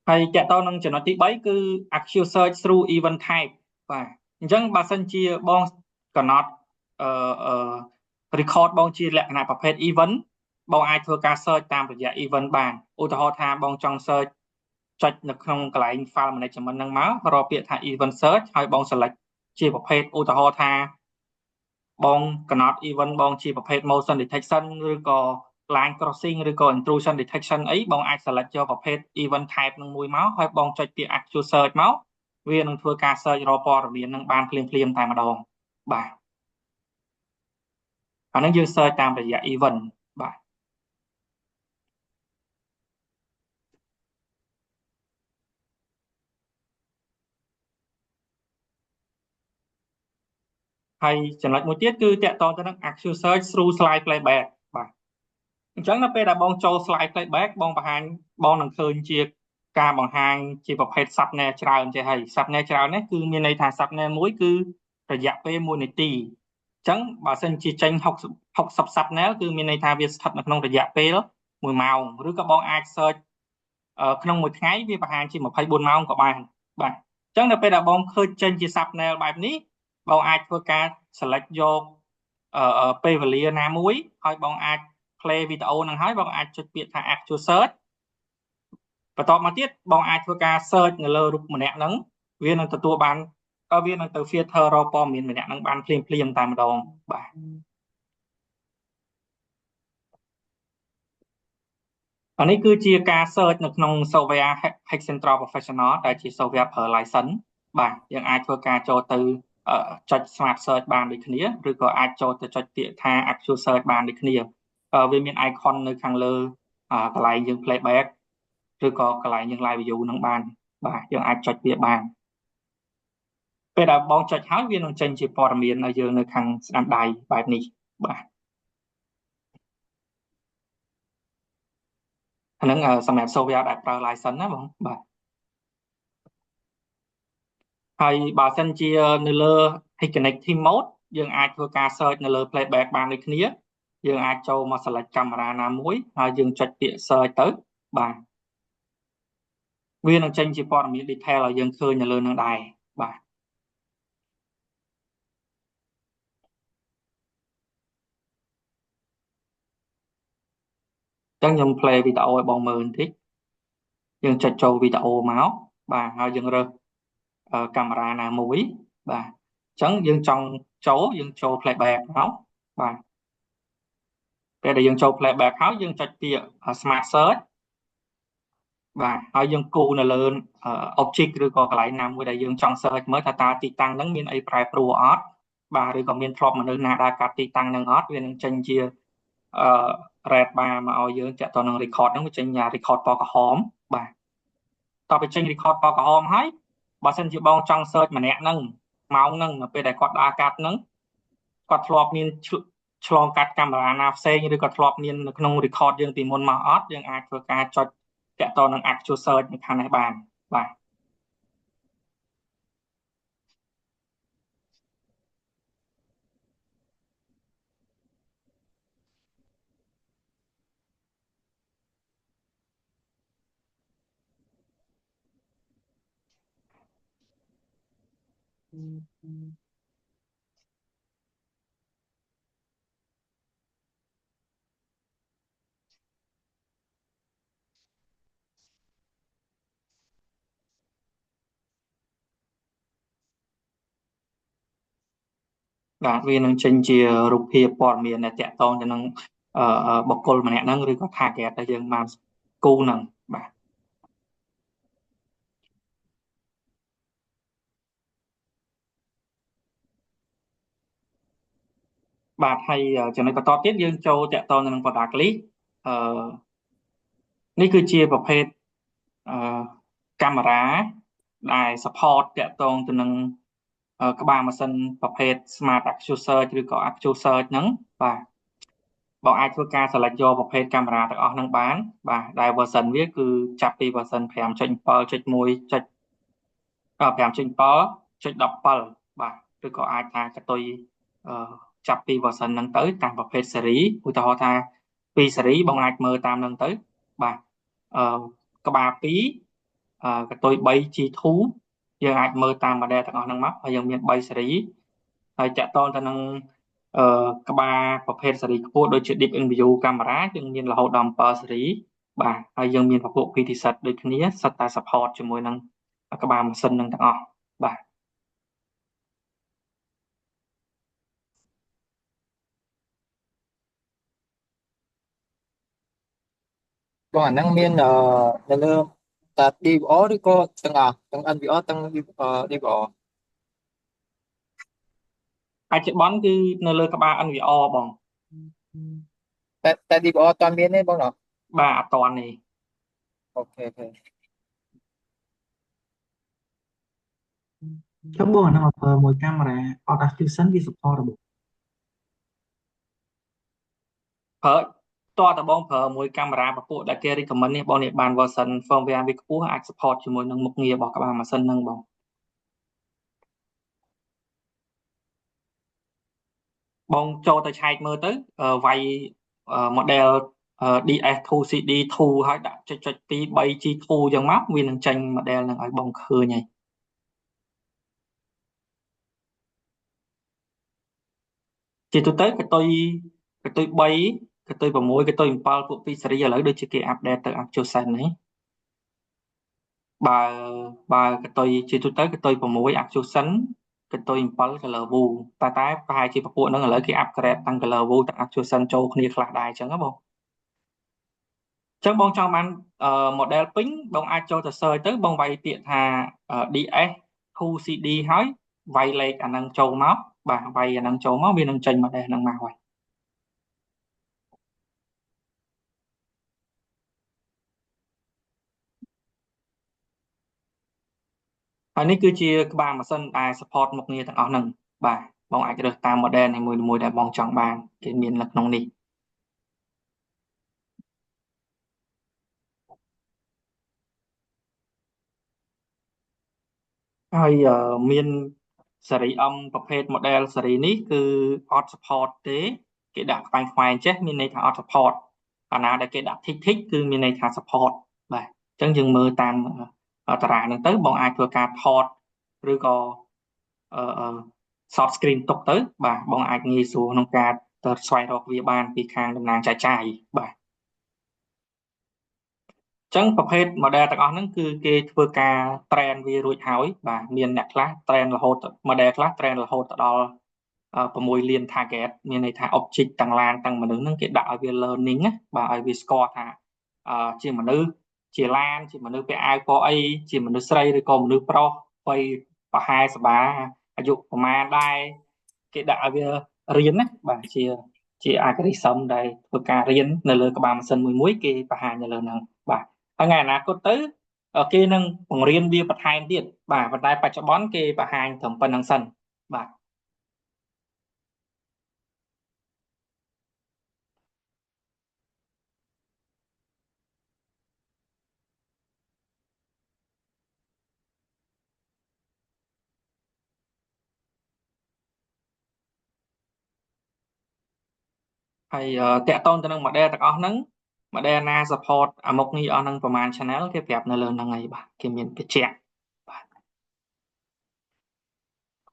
ហើយតកតនឹងចំណុចទី3គឺ actual search through event type បាទអញ្ចឹងបើសិនជាបងកំណត់អឺ record បងជាលក្ខណៈប្រភេទ event បងអាចធ្វើការ search តាមរយៈ event បានឧទាហរណ៍ថាបងចង់ search ចុចនៅក្នុងកន្លែង file management ហ្នឹងមករកពាក្យថា event search ហើយបង select ជាប្រភេទឧទាហរណ៍ថាបងកំណត់ event បងជាប្រភេទ motion detection ឬក៏ line crossing ឬក៏ intrusion detection អីបងអាច select យកប្រភេទ event type នឹងមួយមកហើយបងចុចពាក្យ actual search មកវានឹងធ្វើការ search រកព័ត៌មាននឹងបានភ្លាមភ្លាមតែម្ដងបាទអានេះយើង search តាមរយៈ event បាទហើយចំណុចមួយទៀតគឺតាក់ទងទៅនឹង actual search through slide playback បាទអញ្ចឹងនៅពេលដែលបងចូល slide playback បងបង្ហាញបងនឹងឃើញជាការបង្ហាញជាប្រភេទ thumbnail ច្រើនចេះហើយ thumbnail ច្រើននេះគឺមានន័យថា thumbnail មួយគឺរយៈពេល1នាទីអញ្ចឹងបើសិនជាចេញ60 thumbnail គឺមានន័យថាវាស្ថិតនៅក្នុងរយៈពេល1ម៉ោងឬក៏បងអាច search ក្នុងមួយថ្ងៃវាបង្ហាញជា24ម៉ោងក៏បានបាទអញ្ចឹងនៅពេលដែលបងឃើញចេញជា thumbnail បែបនេះបងអាចធ្វើការ select យកពេលវេលាណាមួយហើយបងអាច play វីដេអូហ្នឹងហើយបងអាចចុចពាក្យថា actual search បន្ទាប់មកទៀតបងអាចធ្វើការ search នៅលើរូបម្នាក់ហ្នឹងវានឹងទទួលបានវានឹងទៅ filter រកព័ត៌មានម្នាក់ហ្នឹងបានភ្លាមភ្លាមតែម្ដងបាទអានេះគឺជាការ search នៅក្នុង software HikCentral Professional ដែលជា software ប្រើ license បាទយើងអាចធ្វើការចូលទៅចុច Smart Search បានដូចគ្នាឬក៏អាចចូលទៅចុចពាក្យថា Actual Search បានដូចគ្នាវាមាន icon នៅខាងលើកន្លែងយើង playback ឬក៏កន្លែងយើង live view នឹងបានបាទយើងអាចចុចវាបានពេលដែលបងចុចហើយវានឹងចេញជាព័ត៌មានឲ្យយើងនៅខាងស្ដាំដៃបែបនេះបាទអាហ្នឹងសម្រាប់ software ដែលប្រើ license ណាបងបាទហើយបើសិនជានៅលើ Hik-Connect Team Mode យើងអាចធ្វើការ search នៅលើ playback បានដូចគ្នាយើងអាចចូលមក select កាមេរ៉ាណាមួយហើយយើងចុចពាក្យ search ទៅបាទវានឹងចេញជាព័ត៌មាន detail ឲ្យយើងឃើញនៅលើនឹងដែរបាទចឹងខ្ញុំ play វីដេអូឲ្យបងមើលបន្តិចយើងចុចចូលវីដេអូមកបាទហើយយើងរើសកាមេរ៉ាណាមួយបាទអញ្ចឹងយើងចង់ចូលយើងចូល playback មកបាទ ពេលដែលយើងចូល playback ហើយយើងចុចពាក្យ smart search បាទហើយយើងគូនៅលើ object ឬក៏កន្លែងណាមួយដែលយើងចង់ search មើលថាតើទីតាំងហ្នឹងមានអីប្រែប្រួលអត់បាទឬក៏មានធ្លាប់មនុស្សណាដើរកាត់ទីតាំងហ្នឹងអត់វានឹងចេញជាអឺ red bar មកឲ្យយើងតាក់ទងនឹង record ហ្នឹងវាចេញ record ពណ៌ក្រហមបាទតទៅចេញ record ពណ៌ក្រហមហើយបើសិនជាបងចង់ search ម្នាក់ហ្នឹងម៉ោងហ្នឹងនៅពេលដែលគាត់ដើរកាត់ហ្នឹងគាត់ធ្លាប់មានឆ្លងកាត់កាមេរ៉ាណាផ្សេងឬក៏ធ្លាប់មាននៅក្នុង record យើងពីមុនមកអត់យើងអាចធ្វើការចុចតាក់ទងនឹង actual search នៅខាងនេះបានបាទបាទវានឹងចេញជារូបភាពព័ត៌មានដែលតាក់ទងទៅនឹងបុគ្គលម្នាក់ហ្នឹងឬក៏ target ដែលយើងបានគូហ្នឹងបាទបាទហើយចំណុចបន្តទៀតយើងចូលតាក់ទងទៅនឹង product list អឺនេះគឺជាប្រភេទអឺកាមេរ៉ាដែល support តាក់ទងទៅនឹងក្បាលម៉ាស៊ីនប្រភេទ Smart Active Search ឬក៏ Active Search ហ្នឹងបាទបងអាចធ្វើការ select យកប្រភេទកាមេរ៉ាទាំងអស់ហ្នឹងបានបាទដែល version វាគឺចាប់ពី version 5.7.1. 5.7.17បាទឬក៏អាចថាកតុយចាប់ពី version ហ្នឹងទៅតាមប្រភេទស៊េរីឧទាហរណ៍ថាពីស៊េរីបងអាចមើលតាមហ្នឹងទៅបាទអឺក្បាល2កតុយ 3 G2 យើងអាចមើលតាម model ទាំងអស់ហ្នឹងមកហើយយើងមាន3ស៊េរីហើយតាក់ទងទៅនឹងអឺក្បាលប្រភេទស៊េរីខ្ពស់ដូចជា Deep InView កាមេរ៉ាយើងមានរហូតដល់7ស៊េរីបាទហើយយើងមានពពួក PTZ ដូចគ្នាសុទ្ធតែ support ជាមួយនឹងក្បាលម៉ាស៊ីននឹងទាំងអស់បាទ បងអាហ្នឹងមាននៅលើតា DVR ឬក៏ទាំងអស់ទាំង NVR ទាំង DVR បច្ចុប្បន្នគឺនៅលើក្បាល NVR បង តែ DVR អត់ទាន់មានទេបងណោះ បាទអត់ទាន់ទេ OK OK ចុះបងអាហ្នឹងមកប្រើមួយកាមេរ៉ាអត់ Active វា support របស់ ប្រើតើតបងប្រើមួយកាមេរ៉ាពពួកដែលគេ recommend នេះបងនេះបាន version firmware វាខ្ពស់អាច support ជាមួយនឹងមុខងាររបស់ក្បាលម៉ាស៊ីនហ្នឹងបងបងចូលទៅឆែកមើលទៅវាយ model DS2CD2 ហើយដាក់ចុចចុច2 3G2 ចឹងមកវានឹងចេញ model ហ្នឹងឲ្យបងឃើញហើយជាទូទៅកតុយកតុយ3កតុយ6កតុយ7ពួក2ស៊េរីឥឡូវដូចជាគេ update ទៅ Active នេះបើបើកតុយជាទូទៅកតុយ6 Active កតុយ7 Color View តែតែប្រហែលជាពពួកហ្នឹងឥឡូវគេ upgrade ទាំង Color View ទាំង Active ចូលគ្នាខ្លះដែរអញ្ចឹងណាបងអញ្ចឹងបងចង់បាន model ពេញបងអាចចូលទៅ search ទៅបងវាយពាក្យថា DS 2CD ហើយវាយលេខអាហ្នឹងចូលមកបាទវាយអាហ្នឹងចូលមកវានឹងចេញ model ហ្នឹងមកហើយហើយនេះគឺជាក្បាលម៉ាស៊ីនដែល support មុខងារទាំងអស់ហ្នឹងបាទបងអាចរើសតាម model នីមួយៗដែលបងចង់បានគេមាននៅក្នុងនេះហើយមានស៊េរី M ប្រភេទ model ស៊េរីនេះគឺអត់ support ទេគេដាក់ខ្វែងខ្វែងចេះមានន័យថាអត់ support កាលណាដែលគេដាក់ tick tick គឺមានន័យថា support បាទអញ្ចឹងយើងមើលតាមតារាងហ្នឹងទៅបងអាចធ្វើការថតឬក៏អឺ shot screen ទុកទៅបាទបងអាចងាយស្រួលក្នុងការទៅស្វែងរកវាបានពីខាងតំណាងចែកចាយបាទអញ្ចឹងប្រភេទ model ទាំងអស់ហ្នឹងគឺគេធ្វើការ train វារួចហើយបាទមានអ្នកខ្លះ train រហូត model ខ្លះ train រហូតទៅដល់ 6លាន target មានន័យថា object ទាំងឡានទាំងមនុស្សហ្នឹងគេដាក់ឲ្យវា learning ណាបាទឲ្យវាស្គាល់ថាជាមនុស្សជាឡានជាមនុស្សពាក់អាវពណ៌អីជាមនុស្សស្រីឬក៏មនុស្សប្រុសវ័យប្រហែលសបាអាយុប្រមាណដែរគេដាក់ឲ្យវារៀនណាបាទជា algorithm ដែលធ្វើការរៀននៅលើក្បាលម៉ាស៊ីនមួយមួយគេបង្ហាញនៅលើហ្នឹងបាទហើយថ្ងៃអនាគតទៅគេនឹងបង្រៀនវាបន្ថែមទៀតបាទប៉ុន្តែបច្ចុប្បន្នគេបង្ហាញត្រឹមប៉ុណ្្នឹងសិនបាទហើយតាក់ទងទៅនឹង model ទាំងអស់ហ្នឹង model ណា support អាមុខនេះអស់ហ្នឹងប្រហែល channel គេប្រាប់នៅលើហ្នឹងហើយបាទគេមានបញ្ជាក់បាទ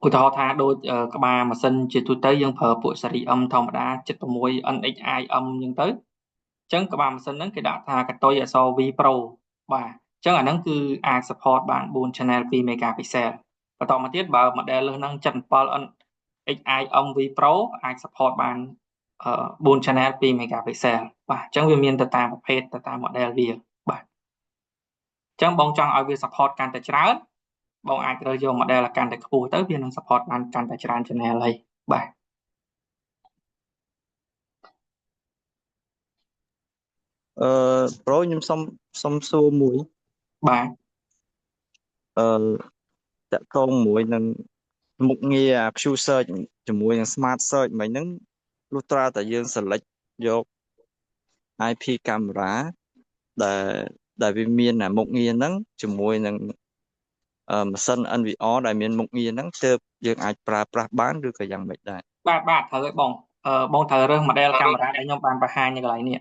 ឧទាហរណ៍ថាដូចក្បាលម៉ាស៊ីនជាទូទៅយើងប្រើពួក series M ធម្មតា76 NXIM អញ្ចឹងទៅអញ្ចឹងក្បាលម៉ាស៊ីនហ្នឹងគេដាក់ថាកតុយអក្សរ V Pro បាទអញ្ចឹងអាហ្នឹងគឺអាច support បាន4 channel 2 megapixel បន្តមកទៀតបើ model លើសហ្នឹង77 NXIM V Pro អាច support បាន4 channel 2 megapixel បាទអញ្ចឹងវាមានទៅតាមប្រភេទទៅតាម model វាបាទអញ្ចឹងបងចង់ឲ្យវា support កាន់តែច្រើនបងអាចរើសយក model ឲ្យកាន់តែខ្ពស់ទៅវានឹង support បានកាន់តែច្រើន channel ហើយបាទ អឺ bro ខ្ញុំសុំសួរមួយ បាទ អឺតាក់ទងមួយនឹងមុខងារ Q search ជាមួយនឹង Smart Search មិញហ្នឹងលុះត្រាតែយើង select យក IP camera ដែលវាមានមុខងារហ្នឹងជាមួយនឹងម៉ាស៊ីន NVR ដែលមានមុខងារហ្នឹងទើបយើងអាចប្រើប្រាស់បានឬក៏យ៉ាងម៉េចដែរ? បាទបាទត្រូវហើយបងបងត្រូវរើស model កាមេរ៉ាដែលខ្ញុំបានបង្ហាញនៅកន្លែងនេះ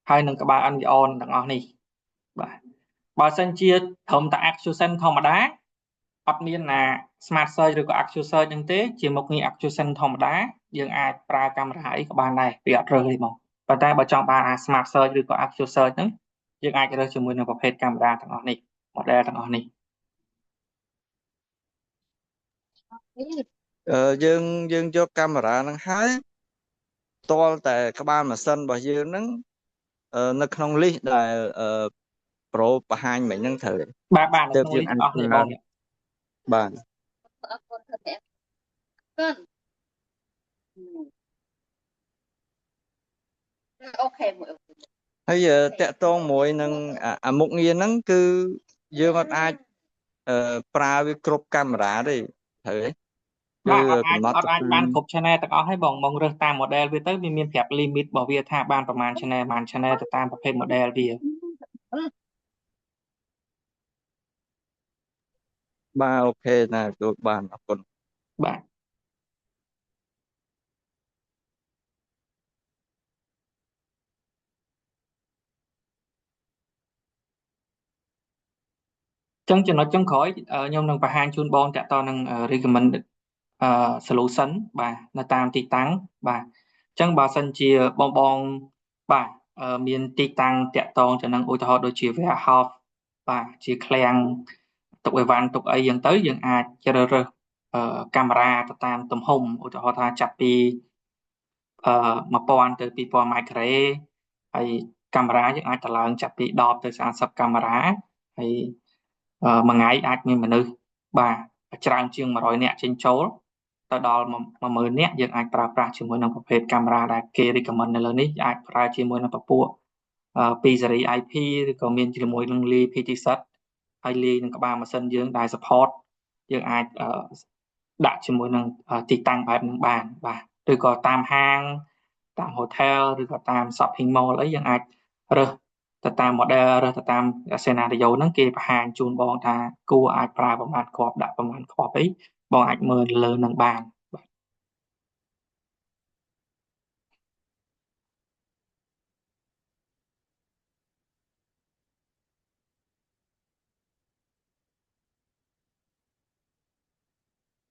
ហើយនឹងក្បាល NVR ទាំងអស់នេះបាទបើសិនជាត្រឹមតែ AcuSense ធម្មតាអត់មានណា Smart Search ឬក៏ AcuSearch ហ្នឹងទេជាមុខងារ AcuSense ធម្មតាយើងអាចប្រើកាមេរ៉ាអីក៏បានដែរវាអត់រើសទេបងប៉ុន្តែបើចង់បានអា Smart Search ឬក៏ AcuSearch ហ្នឹងយើងអាចរើសជាមួយនឹងប្រភេទកាមេរ៉ាទាំងអស់នេះ model ទាំងអស់នេះ អឺយើងយើងយកកាមេរ៉ាហ្នឹងហើយតលតែក្បាលម៉ាស៊ីនរបស់យើងហ្នឹងនៅក្នុង list ដែលអឺ bro បង្ហាញមិញហ្នឹងត្រូវ បាទបាទនៅក្នុង list ទាំងអស់នេះបង បាទ អរគុណអរគុណ OK មួយ ហើយតាក់ទងមួយនឹងអាមុខងារហ្នឹងគឺយើងអត់អាចប្រើវាគ្រប់កាមេរ៉ាទេត្រូវទេ? បាទអត់អាចអត់អាចបានគ្រប់ channel ទាំងអស់ហើយបងបងរើសតាម model វាទៅវាមានប្រាប់ limit របស់វាថាបានប្រហែល channel ប្រហែល channel ទៅតាមប្រភេទ model វា បាទ OK ណាទទួលបានអរគុណ បាទចឹងចំណុចចុងក្រោយខ្ញុំនឹងបង្ហាញជូនបងតាក់ទងនឹង recommend solution បាទនៅតាមទីតាំងបាទអញ្ចឹងបើសិនជាបងបងបាទមានទីតាំងតាក់ទងទៅនឹងឧទាហរណ៍ដូចជា warehouse បាទជាឃ្លាំងទុកអីវ៉ាន់ទុកអីយ៉ាងទៅយើងអាចជ្រើសរើសកាមេរ៉ាទៅតាមទំហំឧទាហរណ៍ថាចាប់ពី1000ទៅ2000ម៉ែត្រការ៉េហើយកាមេរ៉ាយើងអាចតម្លើងចាប់ពី10ទៅ30កាមេរ៉ាហើយមួយថ្ងៃអាចមានមនុស្សបាទច្រើនជាង100នាក់ចេញចូលទៅដល់10000នាក់យើងអាចប្រើប្រាស់ជាមួយនឹងប្រភេទកាមេរ៉ាដែលគេ recommend នៅលើនេះអាចប្រើជាមួយនឹងពពួក2 series IP ឬក៏មានជាមួយនឹងលាយ PTZ ហើយលាយនឹងក្បាលម៉ាស៊ីនយើងដែល support យើងអាចដាក់ជាមួយនឹងទីតាំងបែបហ្នឹងបានបាទឬក៏តាមហាងតាម hotel ឬក៏តាម shopping mall អីយើងអាចរើសទៅតាម model រើសទៅតាម scenario ហ្នឹងគេបង្ហាញជូនបងថាគួរអាចប្រើប្រមាណគ្រាប់ដាក់ប្រមាណគ្រាប់អីបងអាចមើលលើនឹងបានបាទ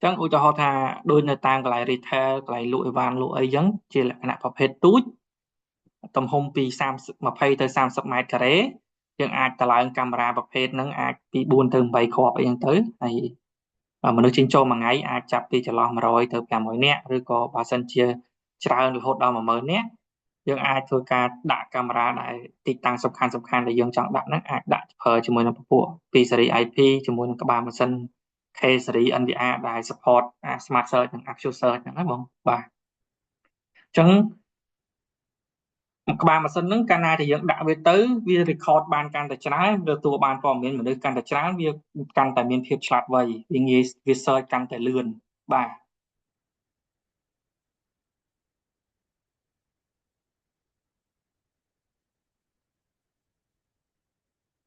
ចឹងឧទាហរណ៍ថាដូចនៅតាមកន្លែង retail កន្លែងលក់អីវ៉ាន់លក់អីចឹងជាលក្ខណៈប្រភេទទូចទំហំពី30 20ទៅ30ម៉ែត្រការ៉េ យើងអាចតឡើងកាមេរ៉ាប្រភេទហ្នឹងអាចពី4ទៅ8គ្រាប់អីចឹងទៅហើយមនុស្សចេញចូលមួយថ្ងៃអាចចាប់ពីចន្លោះ100ទៅ500នាក់ឬក៏បើសិនជាច្រើនរហូតដល់10000នាក់យើងអាចធ្វើការដាក់កាមេរ៉ាដែលទីតាំងសំខាន់សំខាន់ដែលយើងចង់ដាក់ហ្នឹងអាចដាក់ប្រើជាមួយនឹងពពួកពីស៊េរី IP ជាមួយនឹងក្បាលម៉ាស៊ីន K series NVR ដែល support អា Smart Search និង Active Search ហ្នឹងណាបងបាទអញ្ចឹងក្បាលម៉ាស៊ីនហ្នឹងកាលណាដែលយើងដាក់វាទៅវា record បានកាន់តែច្រើនទទួលបានព័ត៌មានមនុស្សកាន់តែច្រើនវាកាន់តែមានភាពឆ្លាតវៃវាងាយវា search កាន់តែលឿនបាទ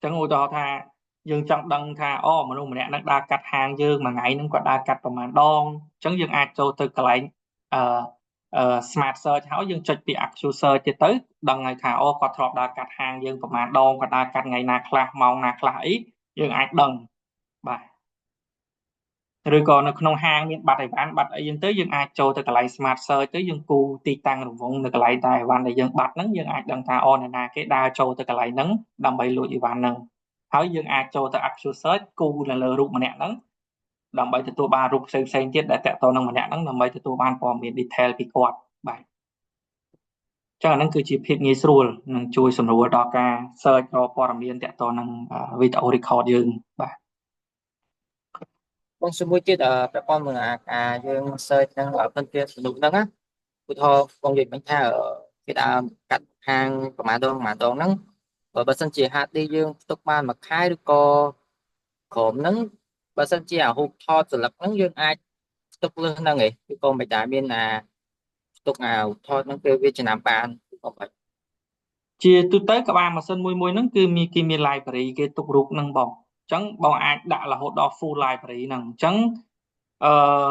ចឹងឧទាហរណ៍ថាយើងចង់ដឹងថាអូមនុស្សម្នាក់ហ្នឹងដើរកាត់ហាងយើងមួយថ្ងៃហ្នឹងគាត់ដើរកាត់ប្រហែលដងអញ្ចឹងយើងអាចចូលទៅកន្លែងអឺ smart search ហើយយើងចុចពី actual search ទៀតទៅដឹងហើយថាអូគាត់ធ្លាប់ដើរកាត់ហាងយើងប្រហែលដងគាត់ដើរកាត់ថ្ងៃណាខ្លះម៉ោងណាខ្លះអីយើងអាចដឹងបាទឬក៏នៅក្នុងហាងមានបាត់អីវ៉ាន់បាត់អីចឹងទៅយើងអាចចូលទៅកន្លែង smart search ទៅយើងគូទីតាំងរង្វង់នៅកន្លែងតែអីវ៉ាន់ដែលយើងបាត់ហ្នឹងយើងអាចដឹងថាអូនរណាគេដើរចូលទៅកន្លែងហ្នឹងដើម្បីលួចអីវ៉ាន់ហ្នឹងហើយយើងអាចចូលទៅ actual search គូនៅលើរូបម្នាក់ហ្នឹងដើម្បីទទួលបានរូបផ្សេងផ្សេងទៀតដែលតាក់ទងនឹងម្នាក់ហ្នឹងដើម្បីទទួលបានព័ត៌មាន detail ពីគាត់បាទចឹងអាហ្នឹងគឺជាភាពងាយស្រួលនិងជួយសម្រួលដល់ការ search រកព័ត៌មានតាក់ទងនឹង video record យើងបាទ បងសួរមួយទៀតពាក់ព័ន្ធនឹងអាការយើង search ហ្នឹងពិនទៀតមនុស្សហ្នឹងណាឧទាហរណ៍បងនិយាយមិញថាគេដើរកាត់ហាងប្រហែលដងប្រហែលដងហ្នឹងបើសិនជា hard disk យើងផ្ទុកបានមួយខែឬក៏ក្រុមហ្នឹងបើសិនជាអារូបថតស្លឹកហ្នឹងយើងអាចផ្ទុកលើសហ្នឹងឯងឬក៏មិនដែរមានអាផ្ទុកអារូបថតហ្នឹងពេលវាចំណាំបានឬក៏មិន ជាទូទៅក្បាលម៉ាស៊ីនមួយមួយហ្នឹងគឺមានគេមាន library គេទុករូបហ្នឹងបងអញ្ចឹងបងអាចដាក់រហូតដល់ full library ហ្នឹងអញ្ចឹងអឺ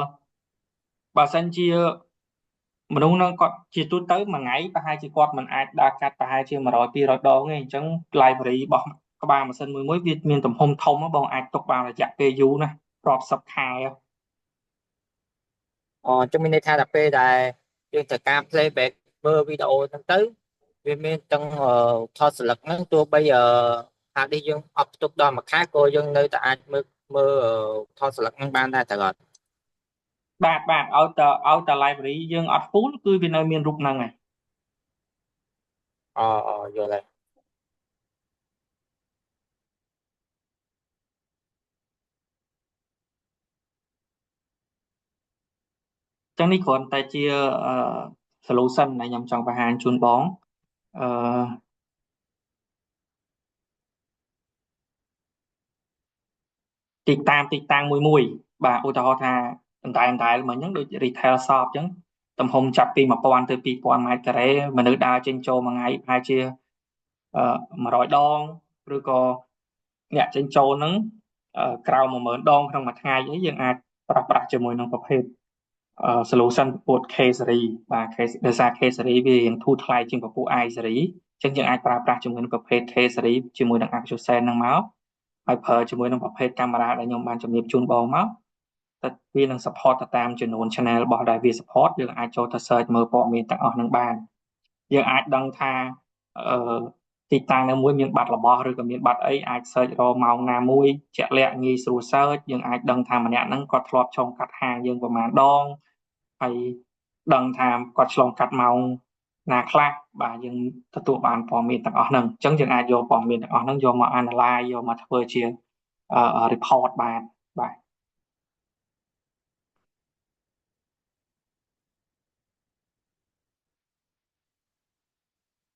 បើសិនជាមនុស្សហ្នឹងគាត់ជាទូទៅមួយថ្ងៃប្រហែលជាគាត់មិនអាចដើរកាត់ប្រហែលជា100 200ដងទេអញ្ចឹង library របស់ក្បាលម៉ាស៊ីនមួយមួយវាមានទំហំធំបងអាចទុកបានរយៈពេលយូរណាស់រាប់សិបខែ អូអញ្ចឹងមានន័យថាដល់ពេលដែលយើងត្រូវការ playback មើលវីដេអូហ្នឹងទៅវាមានទាំងថតស្លឹកហ្នឹងទោះបី hard disk យើងអត់ផ្ទុកដល់មួយខែក៏យើងនៅតែអាចមើលមើលថតស្លឹកហ្នឹងបានដែរត្រូវអត់ បាទបាទឲ្យតែ library យើងអត់ full គឺវានៅមានរូបហ្នឹងហើយ អូអូយល់ហើយ ចឹងនេះគ្រាន់តែជា solution ដែលខ្ញុំចង់បង្ហាញជូនបងអឺទីតាមទីតាំងមួយមួយបាទឧទាហរណ៍ថាអន្តែអន្តែមិញហ្នឹងដូច retail shop អញ្ចឹងទំហំចាប់ពី1000ទៅ2000ម៉ែត្រការ៉េមនុស្សដើរចេញចូលមួយថ្ងៃប្រហែលជា100ដងឬក៏អ្នកចេញចូលហ្នឹងក្រៅ10000ដងក្នុងមួយថ្ងៃអីយើងអាចប្រើប្រាស់ជាមួយនឹងប្រភេទ solution ពពួក K series បាទ K ដោយសារ K series វារៀងធូរថ្លៃជាងពពួក I series អញ្ចឹងយើងអាចប្រើប្រាស់ជាមួយនឹងប្រភេទ K series ជាមួយនឹង AcuSense ហ្នឹងមកហើយប្រើជាមួយនឹងប្រភេទកាមេរ៉ាដែលខ្ញុំបានជំរាបជូនបងមកតែវានឹង support ទៅតាមចំនួន channel របស់ដែលវា support យើងអាចចូលទៅ search មើលព័ត៌មានទាំងអស់ហ្នឹងបានយើងអាចដឹងថាអឺទីតាំងនៅមួយមានបាត់របស់ឬក៏មានបាត់អីអាច search រកម៉ោងណាមួយជាក់លាក់ងាយស្រួល search យើងអាចដឹងថាម្នាក់ហ្នឹងគាត់ធ្លាប់ឆ្លងកាត់ហាងយើងប្រហែលដងហើយដឹងថាគាត់ឆ្លងកាត់ម៉ោងណាខ្លះបាទយើងទទួលបានព័ត៌មានទាំងអស់ហ្នឹងអញ្ចឹងយើងអាចយកព័ត៌មានទាំងអស់ហ្នឹងយកមក analyze យកមកធ្វើជា report បានបាទ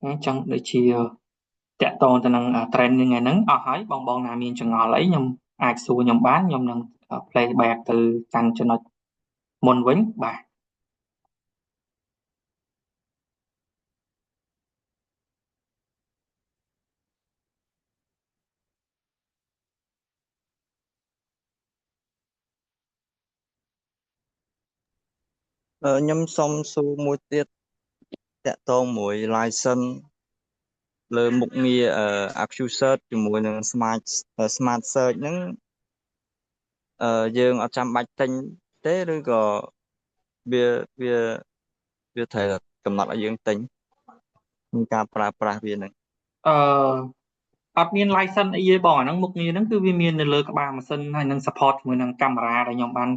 អញ្ចឹងដូចជាតាក់ទងទៅនឹង trend ថ្ងៃហ្នឹងអស់ហើយបងបងណាមានចម្ងល់អីខ្ញុំអាចសួរខ្ញុំបានខ្ញុំនឹង play back ទៅកាន់ចំណុចមុនវិញបាទ ខ្ញុំសុំសួរមួយទៀតតាក់ទងមួយ license លើមុខងារ AcuSearch ជាមួយនឹង Smart Search ហ្នឹងយើងអត់ចាំបាច់ទិញទេឬក៏វាវាវាត្រូវកំណត់ឲ្យយើងទិញក្នុងការប្រើប្រាស់វាហ្នឹង អឺ អត់មាន license អីទេបងអាហ្នឹងមុខងារហ្នឹងគឺវាមាននៅលើក្បាលម៉ាស៊ីនហើយនឹង support ជាមួយនឹងកាមេរ៉ាដែលខ្ញុំបាន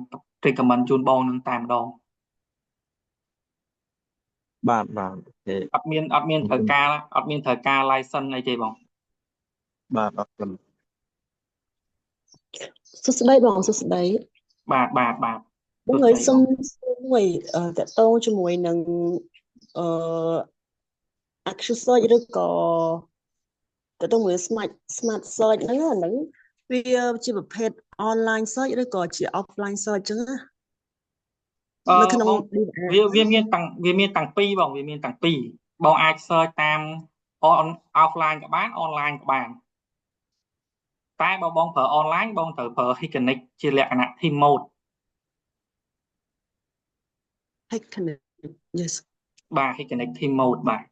recommend ជូនបងនឹងតែម្ដង។ បាទបាទ OK។ អត់មានត្រូវការអត់មានត្រូវការ license អីទេបង។ បាទអរគុណ។ សួស្តីបងសួស្តី។ បាទបាទបាទ។ បងអើយសុំសួរមួយទាក់ទងជាមួយនឹងAcuSearch ឬក៏ទាក់ទងមួយ smart search ហ្នឹងអាហ្នឹងវាជាប្រភេទ online search ឬក៏ជា offline search ចឹងណានៅក្នុង បង DVR វាមានតាំងពីរបងវាមានតាំងពីរបងអាច search តាម on offline ក៏បាន online ក៏បានតែបើបងប្រើ online បងត្រូវប្រើ Hik-Connect ជាលក្ខណៈ team mode។ Hik-Connect, yes. បាទ Hik-Connect team mode បាទ។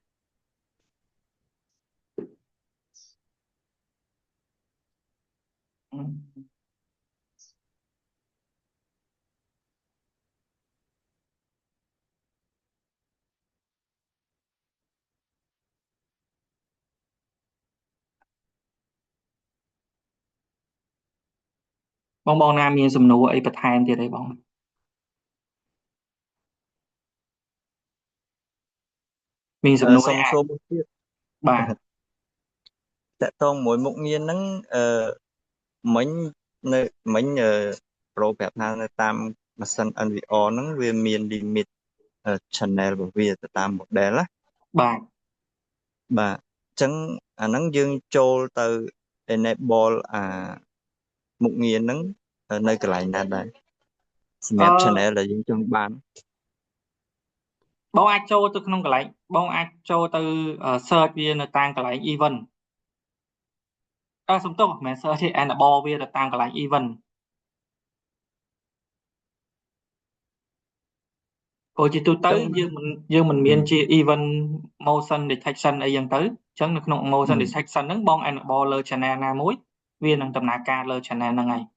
បងបងណាមានសំណួរអីបន្ថែមទៀតទេបងមានសំណួរ សុំ អីអាច សួរមួយទៀត។ បាទ។ ទាក់ទងមួយមុខងារហ្នឹងអឺមិញនៅមិញអឺប្រូប្រាប់ថានៅតាមម៉ាស៊ីន NVR ហ្នឹងវាមាន limit channel របស់វាទៅតាម model ណា។ បាទ។ បាទអញ្ចឹងអាហ្នឹងយើងចូលទៅ enable អាមុខងារហ្នឹងនៅកន្លែងណាដែរសម្រាប់ channel ដែលយើងចង់បាន? បងអាចចូលទៅក្នុងកន្លែងបងអាចចូលទៅ search វានៅតាមកន្លែង event អឺសុំទោសមិនមែន search ទេ enable វាទៅតាមកន្លែង event ព្រោះជាទូទៅ ចឹង យើងមិនមានជា event motion detection អីចឹងទៅអញ្ចឹងនៅក្នុង motion detection ហ្នឹងបង enable លើ channel ណាមួយវានឹងដំណើរការលើ channel ហ្នឹងហើយ។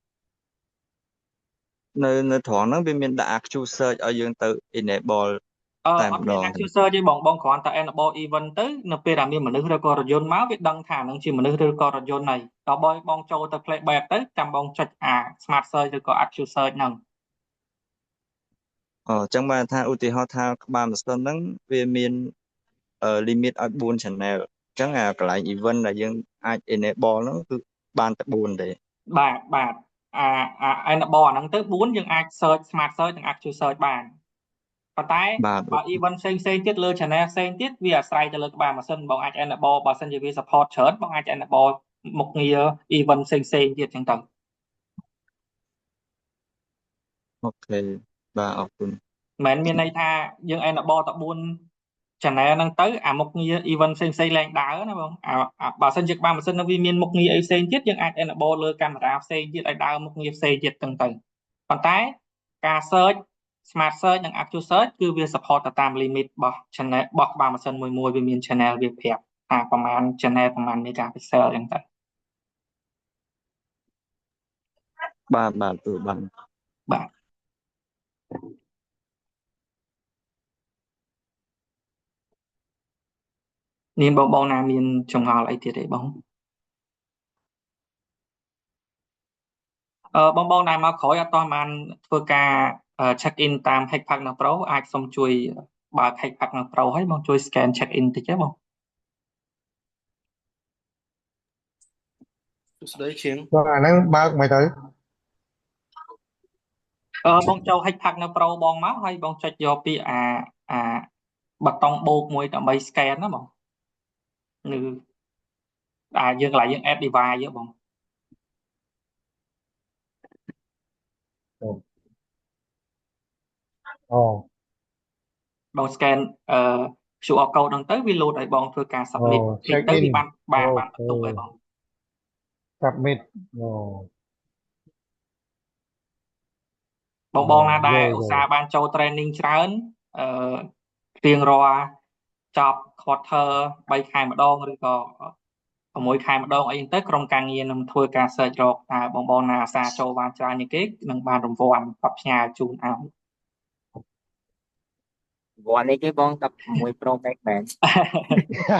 នៅត្រង់ហ្នឹងវាមានដាក់ AcuSearch ឲ្យយើងទៅ enable តែ អត់មាន ម្ដង AcuSearch ទេបងបងគ្រាន់តែ enable event ទៅនៅពេលដែលមានមនុស្សឬក៏រថយន្តមកវាដឹងថាហ្នឹងជាមនុស្សឬក៏រថយន្តហើយដល់បងបងចូលទៅ playback ទៅចាំបងចុចអា smart search ឬក៏ AcuSearch ហ្នឹង។ អូអញ្ចឹងបានថាឧទាហរណ៍ថាក្បាលម៉ាស៊ីនហ្នឹងវាមាន limit ឲ្យ4 channel អញ្ចឹងអាកន្លែង event ដែលយើងអាច enable ហ្នឹងគឺបានតែ4ទេ? បាទបាទអា enable អាហ្នឹងទៅ4យើងអាច search smart search និង AcuSearch បានប៉ុន្តែ បាទ បើ event ផ្សេងផ្សេងទៀតលើ channel ផ្សេងទៀតវាអាស្រ័យទៅលើក្បាលម៉ាស៊ីនបងអាច enable បើសិនជាវា support ច្រើនបងអាច enable មុខងារ event ផ្សេងផ្សេងទៀតអញ្ចឹងទៅ។ OK បាទអរគុណ។ មិនមែនមានន័យថាយើង enable តែ4 channel ហ្នឹងទៅអាមុខងារ event ផ្សេងផ្សេងឡើងដើរណាបងអាបើសិនជាក្បាលម៉ាស៊ីននឹងវាមានមុខងារអីផ្សេងទៀតយើងអាច enable លើកាមេរ៉ាផ្សេងទៀតឲ្យដើរមុខងារផ្សេងទៀតទាំងទៅប៉ុន្តែការ search smart search និង AcuSearch គឺវា support ទៅតាម limit របស់ channel របស់ក្បាលម៉ាស៊ីនមួយមួយវាមាន channel វាប្រាប់ថាប្រហែល channel ប្រហែល megapixel អញ្ចឹងទៅ។ បាទបាទទូបាន។ បាទមានបងបងណាមានចម្ងល់អីទៀតទេបងអឺបងបងដែលមកក្រោយអត់ទាន់បានធ្វើការ check in តាម Hik-Partner Pro អាចសុំជួយបើក Hik-Partner Pro ឲ្យបងជួយ scan check in តិចទេបង? សួស្តីជាង។ បាទអាហ្នឹងបើកមិនទៅ? អឺបងចូល Hik-Partner Pro បងមកហើយបងចុចយកពាក្យអាប៊ូតុងបូកមួយដើម្បី scan ណាបងនៅអាយើងកន្លែងយើង add device យើបង។ អូ បង scan អឺ QR code ហ្នឹងទៅវា load ឲ្យបងធ្វើការ អូ submit តិច check ទៅ in វាបានបានបានបន្ទុកឲ្យបង។ submit អូ បងបងណា យ ដែល ល់ ឧស្ យល់ សាហ៍បានចូល training ច្រើនអឺរៀងរាល់ចប់ quarter 3ខែម្ដងឬក៏6ខែម្ដងអីហ្នឹងទៅក្រុមការងារនឹងធ្វើការ search រកតើបងបងណាអាសាចូលបានច្រើនជាងគេនឹងបានរង្វាន់គាត់ផ្ញើជូនឲ្យ។ រង្វាន់នេះគេបង16 Pro Max មែន?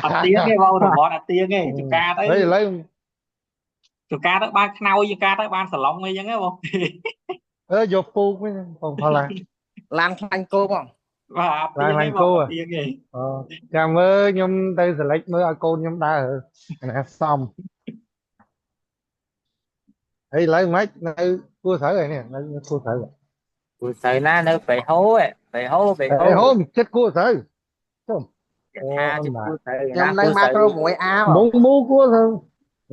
អត់ទៀងទេបងរង្វាន់អត់ទៀងទេចង្ការទៅ ហេឥឡូវ ជួនកាលទៅបានខ្នើយជួនកាលទៅបានសាឡុងអីចឹងហ៎បង អឺយកពូកវិញបងផល្លា ឡានខ្លាញ់គោបង បាទអត់ ឡា ទៀង នខ្លាញ់គោ ទេបងអត់ទៀងទេ អូចាំមើលខ្ញុំទៅ select មើលឲ្យកូនខ្ញុំដើរណាសមហើយឥឡូវមិននៅគួរត្រូវហើយនេះនៅគួរត្រូវ គូស្រូវណានៅបេហូបេហូបេហូ អេហូមចិត្តគួរត្រូវជុំអូ ថាជិះ បាទ គូស្រូវ ខ្ញុំនៅម៉ាក្រូ 6A បង មុងមូគួរត្រូវ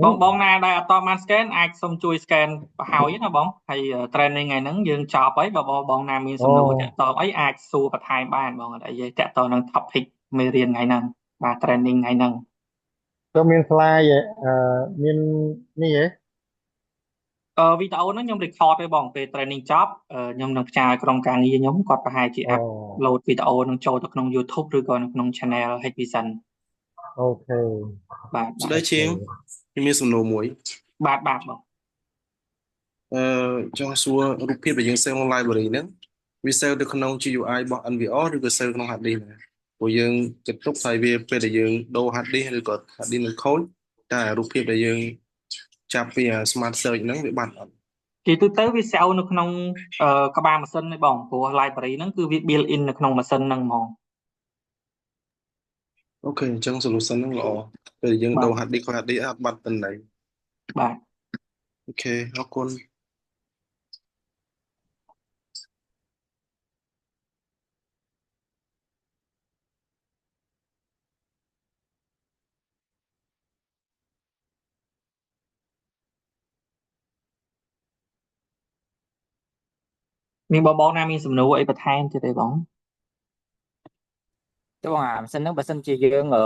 បងបងណាដែលអត់តបាន scan អាចសុំជួយ scan ហើយណាបងហើយ training ថ្ងៃហ្នឹងយើងចប់ហើយបើបងណាមានសំណួរតាក់ទងអីអាចសួរបន្ថែមបានបងអត់អីទេតាក់ទងនឹង topic មេរៀនថ្ងៃហ្នឹងបាទ training ថ្ងៃហ្នឹង ក៏មាន slide អឺមាននេះហ៎ អឺវីដេអូហ្នឹងខ្ញុំ record ទេបងពេល training ចប់ខ្ញុំនឹងផ្ញើឲ្យក្រុមការងារខ្ញុំគាត់ប្រហែលជា អូ upload វីដេអូហ្នឹងចូលទៅក្នុង YouTube ឬក៏នៅក្នុង channel Hikvision OK បាទ ស្ដីជាងខ្ញុំមានសំណួរមួយ បាទបាទបង អឺចង់សួររូបភាពដែលយើង save ក្នុង library ហ្នឹងវា save ទៅក្នុង GUI របស់ NVR ឬក៏ save ក្នុង hard disk ណាព្រោះយើងគិតទុកថាវាពេលដែលយើងដូរ hard disk ឬក៏ hard disk នឹងខូចតែរូបភាពដែលយើងចាប់ពី smart search ហ្នឹងវាបាត់អត់ ជាទូទៅវា save នៅក្នុងក្បាលម៉ាស៊ីននេះបងព្រោះ library ហ្នឹងគឺវា built in នៅក្នុងម៉ាស៊ីនហ្នឹងហ្មង OK អញ្ចឹង solution ហ្នឹងល្អពេលដែលយើង បាទ ដូរ hard disk ខូច hard disk អត់បាត់តំណែង បាទ OK អរគុណ មានបងបងណាមានសំណួរអីបន្ថែមទៀតទេបង ទៅបងអាម៉ាស៊ីនហ្នឹងបើសិនជាយើងអឺ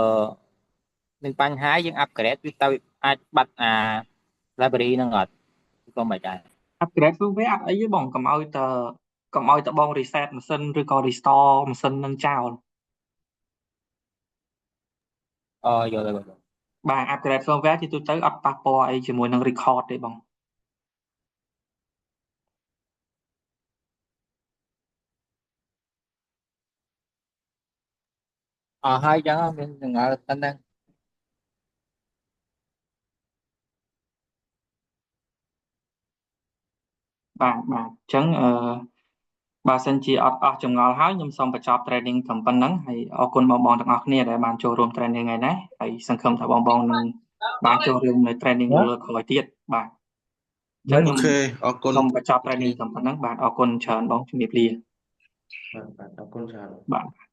មានបញ្ហាយើង upgrade វាទៅអាចបាត់អា library ហ្នឹងអត់ក៏មិនដែរ upgrade firmware អត់អីទេបងកុំឲ្យតកុំឲ្យតបង reset ម៉ាស៊ីនឬក៏ restore ម៉ាស៊ីននឹងចោល អូយល់ហើយបង បាទ upgrade firmware ជាទូទៅអត់ប៉ះពាល់អីជាមួយនឹង record ទេបង អស់ហើយចឹងមានចង្អុលប៉ុណ្ណឹង បាទបាទអញ្ចឹងអឺបើសិនជាអត់អស់ចម្ងល់ហើយខ្ញុំសូមបញ្ចប់ training ត្រឹមប៉ុណ្ណឹងហើយអរគុណបងបងទាំងអស់គ្នាដែលបានចូលរួម training ថ្ងៃនេះហើយសង្ឃឹមថាបងបងនឹងបានចូលរួមនៅ training លើក្រោយទៀតបាទអញ្ចឹងខ្ញុំ OK អរគុណ សូមបញ្ចប់ training ត្រឹមប៉ុណ្ណឹងបាទអរគុណច្រើនបងជំរាបលា បាទបាទអរគុណច្រើន បាទ